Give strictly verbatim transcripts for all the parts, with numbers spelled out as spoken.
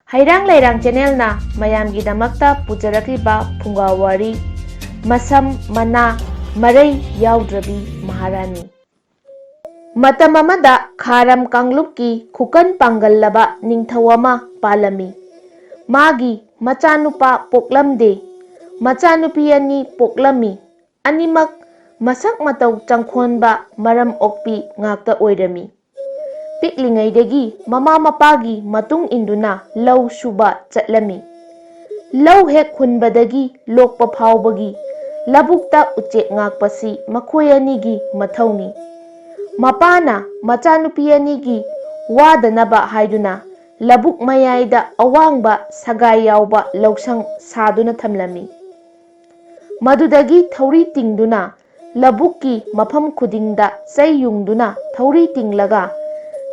ꯍꯩꯔꯥꯡ ꯂꯩꯔꯥꯡ ꯆꯦꯅꯦꯜꯅ ꯃꯌꯥꯝꯒꯤꯗꯃꯛꯇ ꯄꯨꯖꯔꯛꯂꯤꯕ ꯐꯨꯡꯒꯥ ꯋꯥꯔꯤ, ꯃꯁꯝ ꯃꯅꯥ ꯃꯔꯩ ꯌꯥꯎꯗ꯭ꯔꯕꯤ ꯃꯍꯥꯔꯥꯅꯤ꯫ ꯃꯇꯝ ꯑꯃꯗ ꯈꯥꯔꯝ ꯀꯥꯡꯂꯨꯞꯀꯤ ꯈꯨꯀꯟ ꯄꯥꯡꯒꯜꯂꯕ ꯅꯤꯡꯊꯧ ꯑꯃ ꯄꯥꯜꯂꯝꯃꯤ꯫ ꯃꯥꯒꯤ ꯃꯆꯥꯅꯨꯄꯥ ꯄꯣꯛꯂꯝꯗꯦ꯫ ꯃꯆꯥꯅꯨꯄꯤ ꯑꯅꯤ ꯄꯣꯛꯂꯝꯃꯤ꯫ ꯑꯅꯤꯃꯛ ꯃꯁꯛ ꯃꯇꯧ ꯆꯪꯈꯣꯟꯕ, ꯃꯔꯝ ꯑꯣꯛꯄꯤ ꯉꯥꯛꯇ ꯑꯣꯏꯔꯝꯃꯤ꯫ ꯄꯤꯛꯂꯤꯉꯩꯗꯒꯤ ꯃꯃꯥ ꯃꯄꯥꯒꯤ ꯃꯇꯨꯡ ꯏꯟꯗꯨꯅ ꯂꯧ ꯁꯨꯕ ꯆꯠꯂꯝꯃꯤ꯫ ꯂꯧ ꯍꯦꯛ ꯍꯨꯟꯕꯗꯒꯤ ꯂꯣꯛꯄ ꯐꯥꯎꯕꯒꯤ ꯂꯧꯕꯨꯛꯇ ꯎꯆꯦꯛ ꯉꯥꯛꯄꯁꯤ ꯃꯈꯣꯏ ꯑꯅꯤꯒꯤ ꯃꯊꯧꯅꯤ꯫ ꯃꯄꯥꯅ ꯃꯆꯥꯅꯨꯄꯤ ꯑꯅꯤꯒꯤ ꯋꯥꯗꯅꯕ ꯍꯥꯏꯗꯨꯅ ꯂꯧꯕꯨꯛ ꯃꯌꯥꯏꯗ ꯑꯋꯥꯡꯕ ꯁꯒꯥꯏ ꯌꯥꯎꯕ ꯂꯧꯁꯪ ꯁꯥꯗꯨꯅ ꯊꯝꯂꯝꯃꯤ꯫ ꯃꯗꯨꯗꯒꯤ ꯊꯧꯔꯤ ꯇꯤꯡꯗꯨꯅ ꯂꯧꯕꯨꯛꯀꯤ ꯃꯐꯝ ꯈꯨꯗꯤꯡꯗ ꯆꯩ ꯌꯨꯡꯗꯨꯅ ꯊꯧꯔꯤ ꯇꯤꯡꯂꯒ,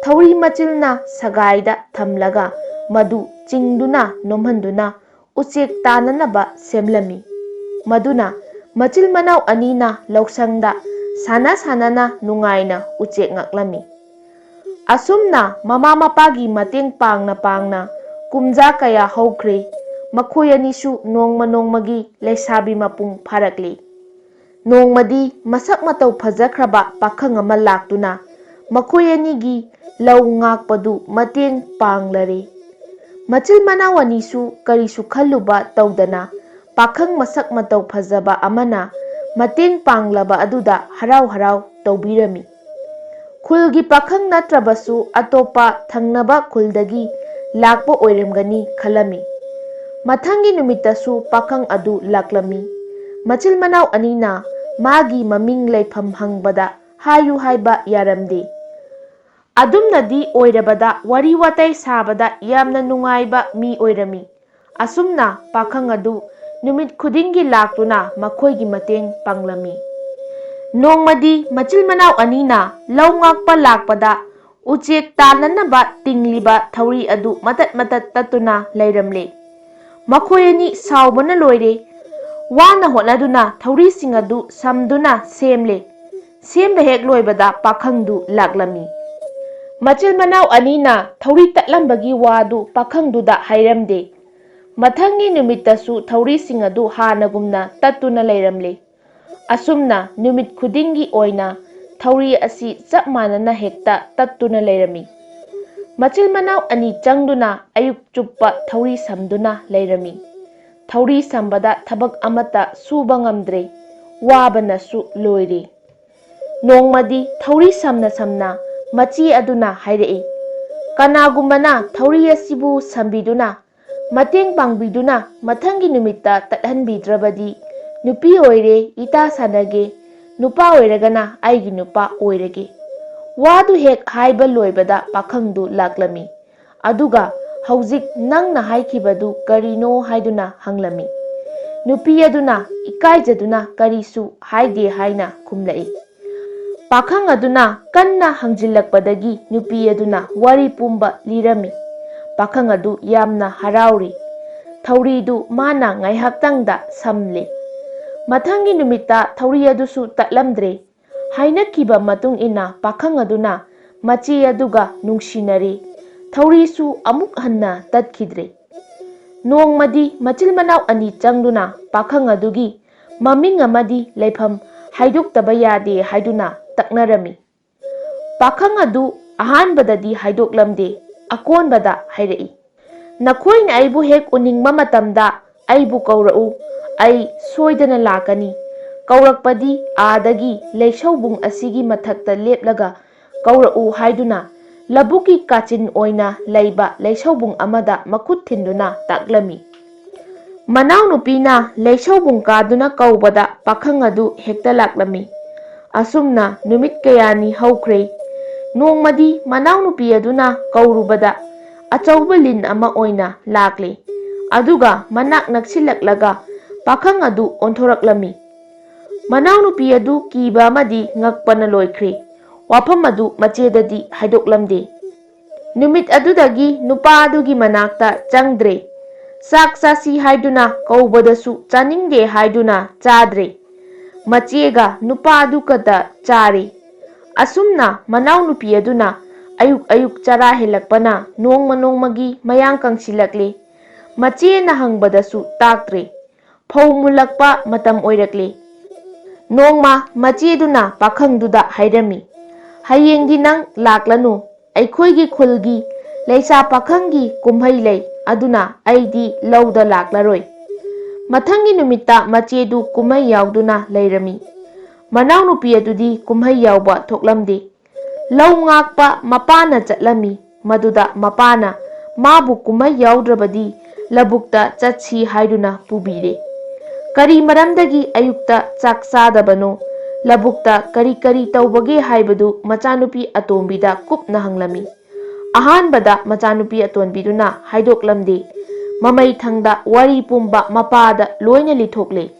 ꯊꯧꯔꯤ ꯃꯆꯤꯜꯅ ꯁꯒꯥꯏꯗ ꯊꯝꯂꯒ, ꯃꯗꯨ ꯆꯤꯡꯗꯨꯅ ꯅꯣꯝꯍꯟꯗꯨꯅ ꯎꯆꯦꯛ ꯇꯥꯅꯅꯕ ꯁꯦꯝꯂꯝꯃꯤ꯫ ꯃꯗꯨꯅ ꯃꯆꯤꯜ ꯃꯅꯥꯎ ꯑꯅꯤꯅ ꯂꯧꯁꯪꯗ ꯁꯥꯟꯅ ꯁꯥꯟꯅꯅ ꯅꯨꯡꯉꯥꯏꯅ ꯎꯆꯦꯛ ꯉꯥꯛꯂꯝꯃꯤ꯫ ꯑꯁꯨꯝꯅ ꯃꯃꯥ ꯃꯄꯥꯒꯤ ꯃꯇꯦꯡ ꯄꯥꯡꯅ ꯄꯥꯡꯅ ꯀꯨꯝꯖꯥ ꯀꯌꯥ ꯍꯧꯈ꯭ꯔꯦ꯫ ꯃꯈꯣꯏ ꯑꯅꯤꯁꯨ ꯅꯣꯡꯃ ꯅꯣꯡꯃꯒꯤ ꯂꯩꯁꯥꯕꯤ ꯃꯄꯨꯡ ꯐꯥꯔꯛꯂꯤ꯫ ꯅꯣꯡꯃꯗꯤ ꯃꯁꯛ ꯃꯇꯧ ꯐꯖꯈ꯭ꯔꯕ ꯄꯥꯈꯪ ꯑꯃ ꯂꯥꯛꯇꯨꯅ ꯃꯈꯣꯏ ꯑꯅꯤꯒꯤ ꯂꯧ ꯉꯥꯛꯄꯗꯨ ꯃꯇꯦꯡ ꯄꯥꯡꯂꯔꯦ꯫ ꯃꯆꯤꯜ ꯃꯅꯥꯎ ꯑꯅꯤꯁꯨ ꯀꯔꯤꯁꯨ ꯈꯜꯂꯨꯕ ꯇꯧꯗꯅ ꯄꯥꯈꯪ ꯃꯁꯛ ꯃꯇꯧ ꯐꯖꯕ ꯑꯃꯅ ꯃꯇꯦꯡ ꯄꯥꯡꯂꯕ ꯑꯗꯨꯗ ꯍꯔꯥꯎ ꯍꯔꯥꯎ ꯇꯧꯕꯤꯔꯝꯃꯤ꯫ ꯈꯨꯜꯒꯤ ꯄꯥꯈꯪ ꯅꯠꯇ꯭ꯔꯕꯁꯨ ꯑꯇꯣꯞꯄ ꯊꯪꯅꯕ ꯈꯨꯜꯗꯒꯤ ꯂꯥꯛꯄ ꯑꯣꯏꯔꯝꯒꯅꯤ ꯈꯜꯂꯝꯃꯤ꯫ ꯃꯊꯪꯒꯤ ꯅꯨꯃꯤꯠꯇꯁꯨ ꯄꯥꯈꯪ ꯑꯗꯨ ꯂꯥꯛꯂꯝꯃꯤ꯫ ꯃꯆꯤꯜ ꯃꯅꯥꯎ ꯑꯅꯤꯅ ꯃꯥꯒꯤ ꯃꯃꯤꯡ ꯂꯩꯐꯝ ꯍꯪꯕꯗ ꯍꯥꯏꯌꯨ ꯍꯥꯏꯕ ꯌꯥꯔꯝꯗꯦ꯫ ꯑꯗꯨꯝꯅꯗꯤ ꯑꯣꯏꯔꯕꯗ ꯋꯥꯔꯤ ꯋꯥꯇꯥꯏ ꯁꯥꯕꯗ ꯌꯥꯝꯅ ꯅꯨꯡꯉꯥꯏꯕ ꯃꯤ ꯑꯣꯏꯔꯝꯃꯤ꯫ ꯑꯁꯨꯝꯅ ꯄꯥꯈꯪ ꯑꯗꯨ ꯅꯨꯃꯤꯠ ꯈꯨꯗꯤꯡꯒꯤ ꯂꯥꯛꯇꯨꯅ ꯃꯈꯣꯏꯒꯤ ꯃꯇꯦꯡ ꯄꯥꯡꯂꯝꯃꯤ꯫ ꯅꯣꯡꯃꯗꯤ ꯃꯆꯤꯜ ꯃꯅꯥꯎ ꯑꯅꯤꯅ ꯂꯧ ꯉꯥꯛꯄ ꯂꯥꯛꯄꯗ ꯎꯆꯦꯛ ꯇꯥꯟꯅꯅꯕ ꯇꯤꯡꯂꯤꯕ ꯊꯧꯔꯤ ꯑꯗꯨ ꯃꯇꯠ ꯃꯇꯠ ꯇꯠꯇꯨꯅ ꯂꯩꯔꯝꯂꯦ꯫ ꯃꯈꯣꯏ ꯑꯅꯤ ꯁꯥꯎꯕꯅ ꯂꯣꯏꯔꯦ꯫ ꯋꯥꯅ ꯍꯣꯠꯅꯗꯨꯅ ꯊꯧꯔꯤꯁꯤꯡ ꯑꯗꯨ ꯁꯝꯗꯨꯅ ꯁꯦꯝꯂꯦ꯫ ꯁꯦꯝꯕ ꯍꯦꯛ ꯂꯣꯏꯕꯗ ꯄꯥꯈꯪꯗꯨ ꯂꯥꯛꯂꯝꯃꯤ꯫ ꯃꯆꯤꯜ ꯃꯅꯥꯎ ꯑꯅꯤꯅ ꯊꯧꯔꯤ ꯇꯠꯂꯝꯕꯒꯤ ꯋꯥꯗꯨ ꯄꯥꯈꯪꯗꯨꯗ ꯍꯥꯏꯔꯝꯗꯦ꯫ ꯃꯊꯪꯒꯤ ꯅꯨꯃꯤꯠꯇꯁꯨ ꯊꯧꯔꯤꯁꯤꯡ ꯑꯗꯨ ꯍꯥꯟꯅꯒꯨꯝꯅ ꯇꯠꯇꯨꯅ ꯂꯩꯔꯝꯂꯦ꯫ ꯑꯁꯨꯝꯅ ꯅꯨꯃꯤꯠ ꯈꯨꯗꯤꯡꯒꯤ ꯑꯣꯏꯅ ꯊꯧꯔꯤ ꯑꯁꯤ ꯆꯞ ꯃꯥꯟꯅꯅ ꯍꯦꯛꯇ ꯇꯠꯇꯨꯅ ꯂꯩꯔꯝꯃꯤ꯫ ꯃꯆꯤꯜ ꯃꯅꯥꯎ ꯑꯅꯤ ꯆꯪꯗꯨꯅ ꯑꯌꯨꯛ ꯆꯨꯞꯄ ꯊꯧꯔꯤ ꯁꯝꯗꯨꯅ ꯂꯩꯔꯝꯃꯤ꯫ ꯊꯧꯔꯤ ꯁꯝꯕꯗ ꯊꯕꯛ ꯑꯃꯠꯇ ꯁꯨꯕ ꯉꯝꯗ꯭ꯔꯦ꯫ ꯋꯥꯕꯅꯁꯨ ꯂꯣꯏꯔꯦ꯫ ꯅꯣꯡꯃꯗꯤ ꯊꯧꯔꯤ ꯁꯝꯅ ꯁꯝꯅ ꯃꯆꯦ ꯑꯗꯨꯅ ꯍꯥꯏꯔꯛꯏ, "ꯀꯅꯥꯒꯨꯝꯕꯅ ꯊꯧꯔꯤ ꯑꯁꯤꯕꯨ ꯁꯝꯕꯤꯗꯨꯅ, ꯃꯇꯦꯡ ꯄꯥꯡꯕꯤꯗꯨꯅ ꯃꯊꯪꯒꯤ ꯅꯨꯃꯤꯠꯇ ꯇꯠꯍꯟꯕꯤꯗ꯭ꯔꯕꯗꯤ ꯅꯨꯄꯤ ꯑꯣꯏꯔꯦ, ꯏꯇꯥ ꯁꯥꯟꯅꯒꯦ, ꯅꯨꯄꯥ ꯑꯣꯏꯔꯒꯅ ꯑꯩꯒꯤ ꯅꯨꯄꯥ ꯑꯣꯏꯔꯒꯦ"꯫ ꯋꯥꯗꯨ ꯍꯦꯛ ꯍꯥꯏꯕ ꯂꯣꯏꯕꯗ ꯄꯥꯈꯪꯗꯨ ꯂꯥꯛꯂꯝꯃꯤ꯫ ꯑꯗꯨꯒ "ꯍꯧꯖꯤꯛ ꯅꯪꯅ ꯍꯥꯏꯈꯤꯕꯗꯨ ꯀꯔꯤꯅꯣ?" ꯍꯥꯏꯗꯨꯅ ꯍꯪꯂꯝꯃꯤ꯫ ꯅꯨꯄꯤ ꯑꯗꯨꯅ ꯏꯀꯥꯏꯖꯗꯨꯅ ꯀꯔꯤꯁꯨ ꯍꯥꯏꯗꯦ ꯍꯥꯏꯅ ꯈꯨꯝꯂꯛꯏ꯫ ꯄꯥꯈꯪ ꯑꯗꯨꯅ ꯀꯟꯅ ꯍꯪꯖꯤꯜꯂꯛꯄꯗꯒꯤ ꯅꯨꯄꯤ ꯑꯗꯨꯅ ꯋꯥꯔꯤ ꯄꯨꯝꯕ ꯂꯤꯔꯝꯃꯤ꯫ ꯄꯥꯈꯪ ꯑꯗꯨ ꯌꯥꯝꯅ ꯍꯔꯥꯎꯔꯤ꯫ ꯊꯧꯔꯤꯗꯨ ꯃꯥꯅ ꯉꯥꯏꯍꯥꯛꯇꯪꯗ ꯁꯝꯂꯦ꯫ ꯃꯊꯪꯒꯤ ꯅꯨꯃꯤꯠꯇ ꯊꯧꯔꯤ ꯑꯗꯨꯁꯨ ꯇꯠꯂꯝꯗ꯭ꯔꯦ꯫ ꯍꯥꯏꯅꯈꯤꯕ ꯃꯇꯨꯡ ꯏꯟꯅ ꯄꯥꯈꯪ ꯑꯗꯨꯅ ꯃꯆꯦ ꯑꯗꯨꯒ ꯅꯨꯡꯁꯤꯅꯔꯦ꯫ ꯊꯧꯔꯤꯁꯨ ꯑꯃꯨꯛ ꯍꯟꯅ ꯇꯠꯈꯤꯗ꯭ꯔꯦ꯫ ꯅꯣꯡꯃꯗꯤ ꯃꯆꯤꯜ ꯃꯅꯥꯎ ꯑꯅꯤ ꯆꯪꯗꯨꯅ ꯄꯥꯈꯪ ꯑꯗꯨꯒꯤ ꯃꯃꯤꯡ ꯑꯃꯗꯤ ꯂꯩꯐꯝ ꯍꯥꯏꯗꯣꯛꯇꯕ ꯌꯥꯗꯦ ꯍꯥꯏꯗꯨꯅ ꯇꯛꯅꯔꯝꯃꯤ꯫ ꯄꯥꯈꯪ ꯑꯗꯨ ꯑꯍꯥꯟꯕꯗꯗꯤ ꯍꯥꯏꯗꯣꯛꯂꯝꯗꯦ, ꯑꯀꯣꯟꯕꯗ ꯍꯥꯏꯔꯛꯏ, "ꯅꯈꯣꯏꯅ ꯑꯩꯕꯨ ꯍꯦꯛ ꯎꯅꯤꯡꯕ ꯃꯇꯝꯗ ꯑꯩꯕꯨ ꯀꯧꯔꯛꯎ, ꯑꯩ ꯁꯣꯏꯗꯅ ꯂꯥꯛꯀꯅꯤ꯫ ꯀꯧꯔꯛꯄꯗꯤ ꯑꯥꯗꯒꯤ ꯂꯩꯁꯧꯕꯨꯡ ꯑꯁꯤꯒꯤ ꯃꯊꯛꯇ ꯂꯦꯞꯂꯒ ꯀꯧꯔꯛꯎ" ꯍꯥꯏꯗꯨꯅ ꯂꯧꯕꯨꯛꯀꯤ ꯀꯥꯆꯤꯟ ꯑꯣꯏꯅ ꯂꯩꯕ ꯂꯩꯁꯧꯕꯨꯡ ꯑꯃꯗ ꯃꯈꯨꯠ ꯊꯤꯟꯗꯨꯅ ꯇꯥꯛꯂꯝꯃꯤ꯫ ꯃꯅꯥꯎꯅꯨꯄꯤꯅ ꯂꯩꯁꯧꯕꯨꯡ ꯀꯥꯗꯨꯅ ꯀꯧꯕꯗ ꯄꯥꯈꯪ ꯑꯗꯨ ꯍꯦꯛꯇ ꯂꯥꯛꯂꯝꯃꯤ꯫ ꯑꯁꯨꯝꯅ ꯅꯨꯃꯤꯠ ꯀꯌꯥꯅꯤ ꯍꯧꯈ꯭ꯔꯦ꯫ ꯅꯣꯡꯃꯗꯤ ꯃꯅꯥꯎꯅꯨꯄꯤ ꯑꯗꯨꯅ ꯀꯧꯔꯨꯕꯗ ꯑꯆꯧꯕ ꯂꯤꯟ ꯑꯃ ꯑꯣꯏꯅ ꯂꯥꯛꯂꯦ꯫ ꯑꯗꯨꯒ ꯃꯅꯥꯛ ꯅꯛꯁꯤꯜꯂꯛꯂꯒ ꯄꯥꯈꯪ ꯑꯗꯨ ꯑꯣꯟꯊꯣꯔꯛꯂꯝꯃꯤ꯫ ꯃꯅꯥꯎꯅꯨꯄꯤ ꯑꯗꯨ ꯀꯤꯕ ꯑꯃꯗꯤ ꯉꯛꯄꯅ ꯂꯣꯏꯈ꯭ꯔꯦ꯫ ꯋꯥꯐꯝ ꯑꯗꯨ ꯃꯆꯦꯗꯗꯤ ꯍꯥꯏꯗꯣꯛꯂꯝꯗꯦ꯫ ꯅꯨꯃꯤꯠ ꯑꯗꯨꯗꯒꯤ ꯅꯨꯄꯥ ꯑꯗꯨꯒꯤ ꯃꯅꯥꯛꯇ ꯆꯪꯗ꯭ꯔꯦ꯫ ꯆꯥꯛ ꯆꯥꯁꯤ ꯍꯥꯏꯗꯨꯅ ꯀꯧꯕꯗꯁꯨ ꯆꯥꯅꯤꯡꯗꯦ ꯍꯥꯏꯗꯨꯅ ꯆꯥꯗ꯭ꯔꯦ꯫ ꯃꯆꯦꯒ ꯅꯨꯄꯥ ꯑꯗꯨ ꯈꯛꯇ ꯆꯥꯔꯦ꯫ ꯑꯁꯨꯝꯅ ꯃꯅꯥꯎꯅꯨꯄꯤ ꯑꯗꯨꯅ ꯑꯌꯨꯛ ꯑꯌꯨꯛ ꯆꯔꯥ ꯍꯦꯜꯂꯛꯄꯅ ꯅꯣꯡꯃ ꯅꯣꯡꯃꯒꯤ ꯃꯌꯥꯡ ꯀꯪꯁꯤꯜꯂꯛꯂꯦ꯫ ꯃꯆꯦꯅ ꯍꯪꯕꯗꯁꯨ ꯇꯥꯛꯇ꯭ꯔꯦ꯫ ꯐꯧ ꯃꯨꯜꯂꯛꯄ ꯃꯇꯝ ꯑꯣꯏꯔꯛꯂꯦ꯫ ꯅꯣꯡꯃ ꯃꯆꯦꯗꯨꯅ ꯄꯥꯈꯪꯗꯨꯗ ꯍꯥꯏꯔꯝꯃꯤ, "ꯍꯌꯦꯡꯗꯤ ꯅꯪ ꯂꯥꯛꯂꯅꯨ꯫ ꯑꯩꯈꯣꯏꯒꯤ ꯈꯨꯜꯒꯤ ꯂꯩꯁꯥ ꯄꯥꯈꯪꯒꯤ ꯀꯨꯝꯍꯩ ꯂꯩ, ꯑꯗꯨꯅ ꯑꯩꯗꯤ ꯂꯧꯗ ꯂꯥꯛꯂꯔꯣꯏ"꯫ ꯃꯊꯪꯒꯤ ꯅꯨꯃꯤꯠꯇ ꯃꯆꯦꯗꯨ ꯀꯨꯝꯍꯩ ꯌꯥꯎꯗꯨꯅ ꯂꯩꯔꯝꯃꯤ꯫ ꯃꯅꯥꯎꯅꯨꯄꯤ ꯑꯗꯨꯗꯤ ꯀꯨꯝꯍꯩ ꯌꯥꯎꯕ ꯊꯣꯛꯂꯝꯗꯦ꯫ ꯂꯧ ꯉꯥꯛꯄ ꯃꯄꯥꯅ ꯆꯠꯂꯝꯃꯤ꯫ ꯃꯗꯨꯗ ꯃꯄꯥꯅ ꯃꯥꯕꯨ ꯀꯨꯝꯍꯩ ꯌꯥꯎꯗ꯭ꯔꯕꯗꯤ ꯂꯧꯕꯨꯛꯇ ꯆꯠꯁꯤ ꯍꯥꯏꯗꯨꯅ ꯄꯨꯕꯤꯔꯦ꯫ ꯀꯔꯤ ꯃꯔꯝꯗꯒꯤ ꯑꯌꯨꯛꯇ ꯆꯥꯛ ꯆꯥꯗꯕꯅꯣ? ꯂꯧꯕꯨꯛꯇ ꯀꯔꯤ ꯀꯔꯤ ꯇꯧꯕꯒꯦ ꯍꯥꯏꯕꯗꯨ ꯃꯆꯥꯅꯨꯄꯤ ꯑꯇꯣꯝꯕꯤꯗ ꯀꯨꯞꯅ ꯍꯪꯂꯝꯃꯤ꯫ ꯑꯍꯥꯟꯕꯗ ꯃꯆꯥꯅꯨꯄꯤ ꯑꯇꯣꯟꯕꯤꯗꯨꯅ ꯍꯥꯏꯗꯣꯛꯂꯝꯗꯦ꯫ ꯃꯃꯩꯊꯪꯗ ꯋꯥꯔꯤ ꯄꯨꯝꯕ ꯃꯄꯥꯗ ꯂꯣꯏꯅ ꯂꯤꯊꯣꯛꯂꯦ꯫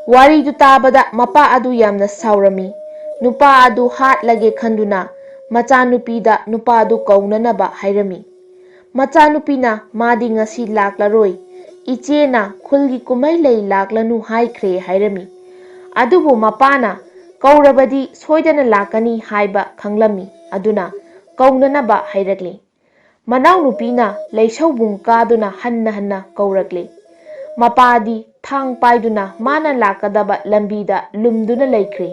ꯋꯥꯔꯤꯗꯨ ꯇꯥꯕꯗ ꯃꯄꯥ ꯑꯗꯨ ꯌꯥꯝꯅ ꯁꯥꯎꯔꯝꯃꯤ꯫ ꯅꯨꯄꯥ ꯑꯗꯨ ꯍꯥꯠꯂꯒꯦ ꯈꯟꯗꯨꯅ ꯃꯆꯥꯅꯨꯄꯤꯗ ꯅꯨꯄꯥꯗꯨ ꯀꯧꯅꯅꯕ ꯍꯥꯏꯔꯝꯃꯤ꯫ ꯃꯆꯥꯅꯨꯄꯤꯅ ꯃꯥꯗꯤ ꯉꯁꯤ ꯂꯥꯛꯂꯔꯣꯏ, ꯏꯆꯦꯅ ꯈꯨꯜꯒꯤ ꯀꯨꯝꯍꯩ ꯂꯩ ꯂꯥꯛꯂꯅꯨ ꯍꯥꯏꯈ꯭ꯔꯦ ꯍꯥꯏꯔꯝꯃꯤ꯫ ꯑꯗꯨꯕꯨ ꯃꯄꯥꯅ ꯀꯧꯔꯕꯗꯤ ꯁꯣꯏꯗꯅ ꯂꯥꯛꯀꯅꯤ ꯍꯥꯏꯕ ꯈꯪꯂꯝꯃꯤ, ꯑꯗꯨꯅ ꯀꯧꯅꯅꯕ ꯍꯥꯏꯔꯛꯂꯤ꯫ ꯃꯅꯥꯎꯅꯨꯄꯤꯅ ꯂꯩꯁꯧꯕꯨꯡ ꯀꯥꯗꯨꯅ ꯍꯟꯅ ꯍꯟꯅ ꯀꯧꯔꯛꯂꯤ꯫ ꯃꯄꯥꯗꯤ ꯊꯥꯡ ꯄꯥꯏꯗꯨꯅ ꯃꯥꯅ ꯂꯥꯛꯀꯗꯕ ꯂꯝꯕꯤꯗ ꯂꯨꯝꯗꯨꯅ ꯂꯩꯈ꯭ꯔꯦ꯫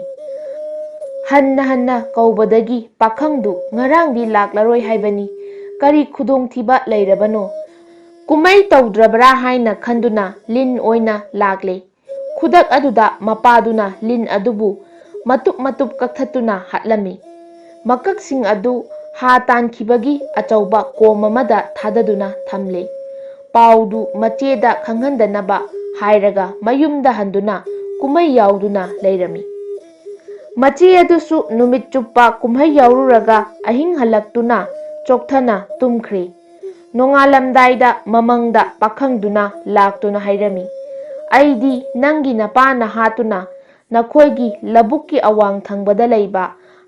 ꯍꯟꯅ ꯍꯟꯅ ꯀꯧꯕꯗꯒꯤ ꯄꯥꯈꯪꯗꯨ ꯉꯔꯥꯡꯗꯤ ꯂꯥꯛꯂꯔꯣꯏ ꯍꯥꯏꯕꯅꯤ, ꯀꯔꯤ ꯈꯨꯗꯣꯡꯊꯤꯕ ꯂꯩꯔꯕꯅꯣ? ꯀꯨꯝꯍꯩ ꯇꯧꯗ꯭ꯔꯕ꯭ꯔꯥ ꯍꯥꯏꯅ ꯈꯟꯗꯨꯅ ꯂꯤꯟ ꯑꯣꯏꯅ ꯂꯥꯛꯂꯦ꯫ ꯈꯨꯗꯛ ꯑꯗꯨꯗ ꯃꯄꯥꯗꯨꯅ ꯂꯤꯟ ꯑꯗꯨꯕꯨ ꯃꯇꯨꯞ ꯃꯇꯨꯞ ꯀꯛꯊꯠꯇꯨꯅ ꯍꯥꯠꯂꯝꯃꯤ꯫ ꯃꯀꯛꯁꯤꯡ ꯑꯗꯨ ꯍꯥ ꯇꯥꯟꯈꯤꯕꯒꯤ ꯑꯆꯧꯕ ꯀꯣꯝ ꯑꯃꯗ ꯊꯥꯗꯗꯨꯅ ꯊꯝꯂꯦ꯫ ꯄꯥꯎꯗꯨ ꯃꯆꯦꯗ ꯈꯪꯍꯟꯗꯅꯕ ꯍꯥꯏꯔꯒ ꯃꯌꯨꯝꯗ ꯍꯟꯗꯨꯅ ꯀꯨꯝꯍꯩ ꯌꯥꯎꯗꯨꯅ ꯂꯩꯔꯝꯃꯤ꯫ ꯃꯆꯦ ꯑꯗꯨꯁꯨ ꯅꯨꯃꯤꯠ ꯆꯨꯞꯄ ꯀꯨꯝꯍꯩ ꯌꯥꯎꯔꯨꯔꯒ ꯑꯍꯤꯡ ꯍꯜꯂꯛꯇꯨꯅ ꯆꯣꯛꯊꯅ ꯇꯨꯝꯈ꯭ꯔꯦ꯫ ꯅꯣꯡꯉꯥꯜꯂꯝꯗꯥꯏꯗ ꯃꯃꯪꯗ ꯄꯥꯈꯪꯗꯨꯅ ꯂꯥꯛꯇꯨꯅ ꯍꯥꯏꯔꯝꯃꯤ, "ꯑꯩꯗꯤ ꯅꯪꯒꯤ ꯅꯄꯥꯅ ꯍꯥꯠꯇꯨꯅ ꯅꯈꯣꯏꯒꯤ ꯂꯧꯕꯨꯛꯀꯤ ꯑꯋꯥꯡ ꯊꯪꯕꯗ ꯂꯩꯕ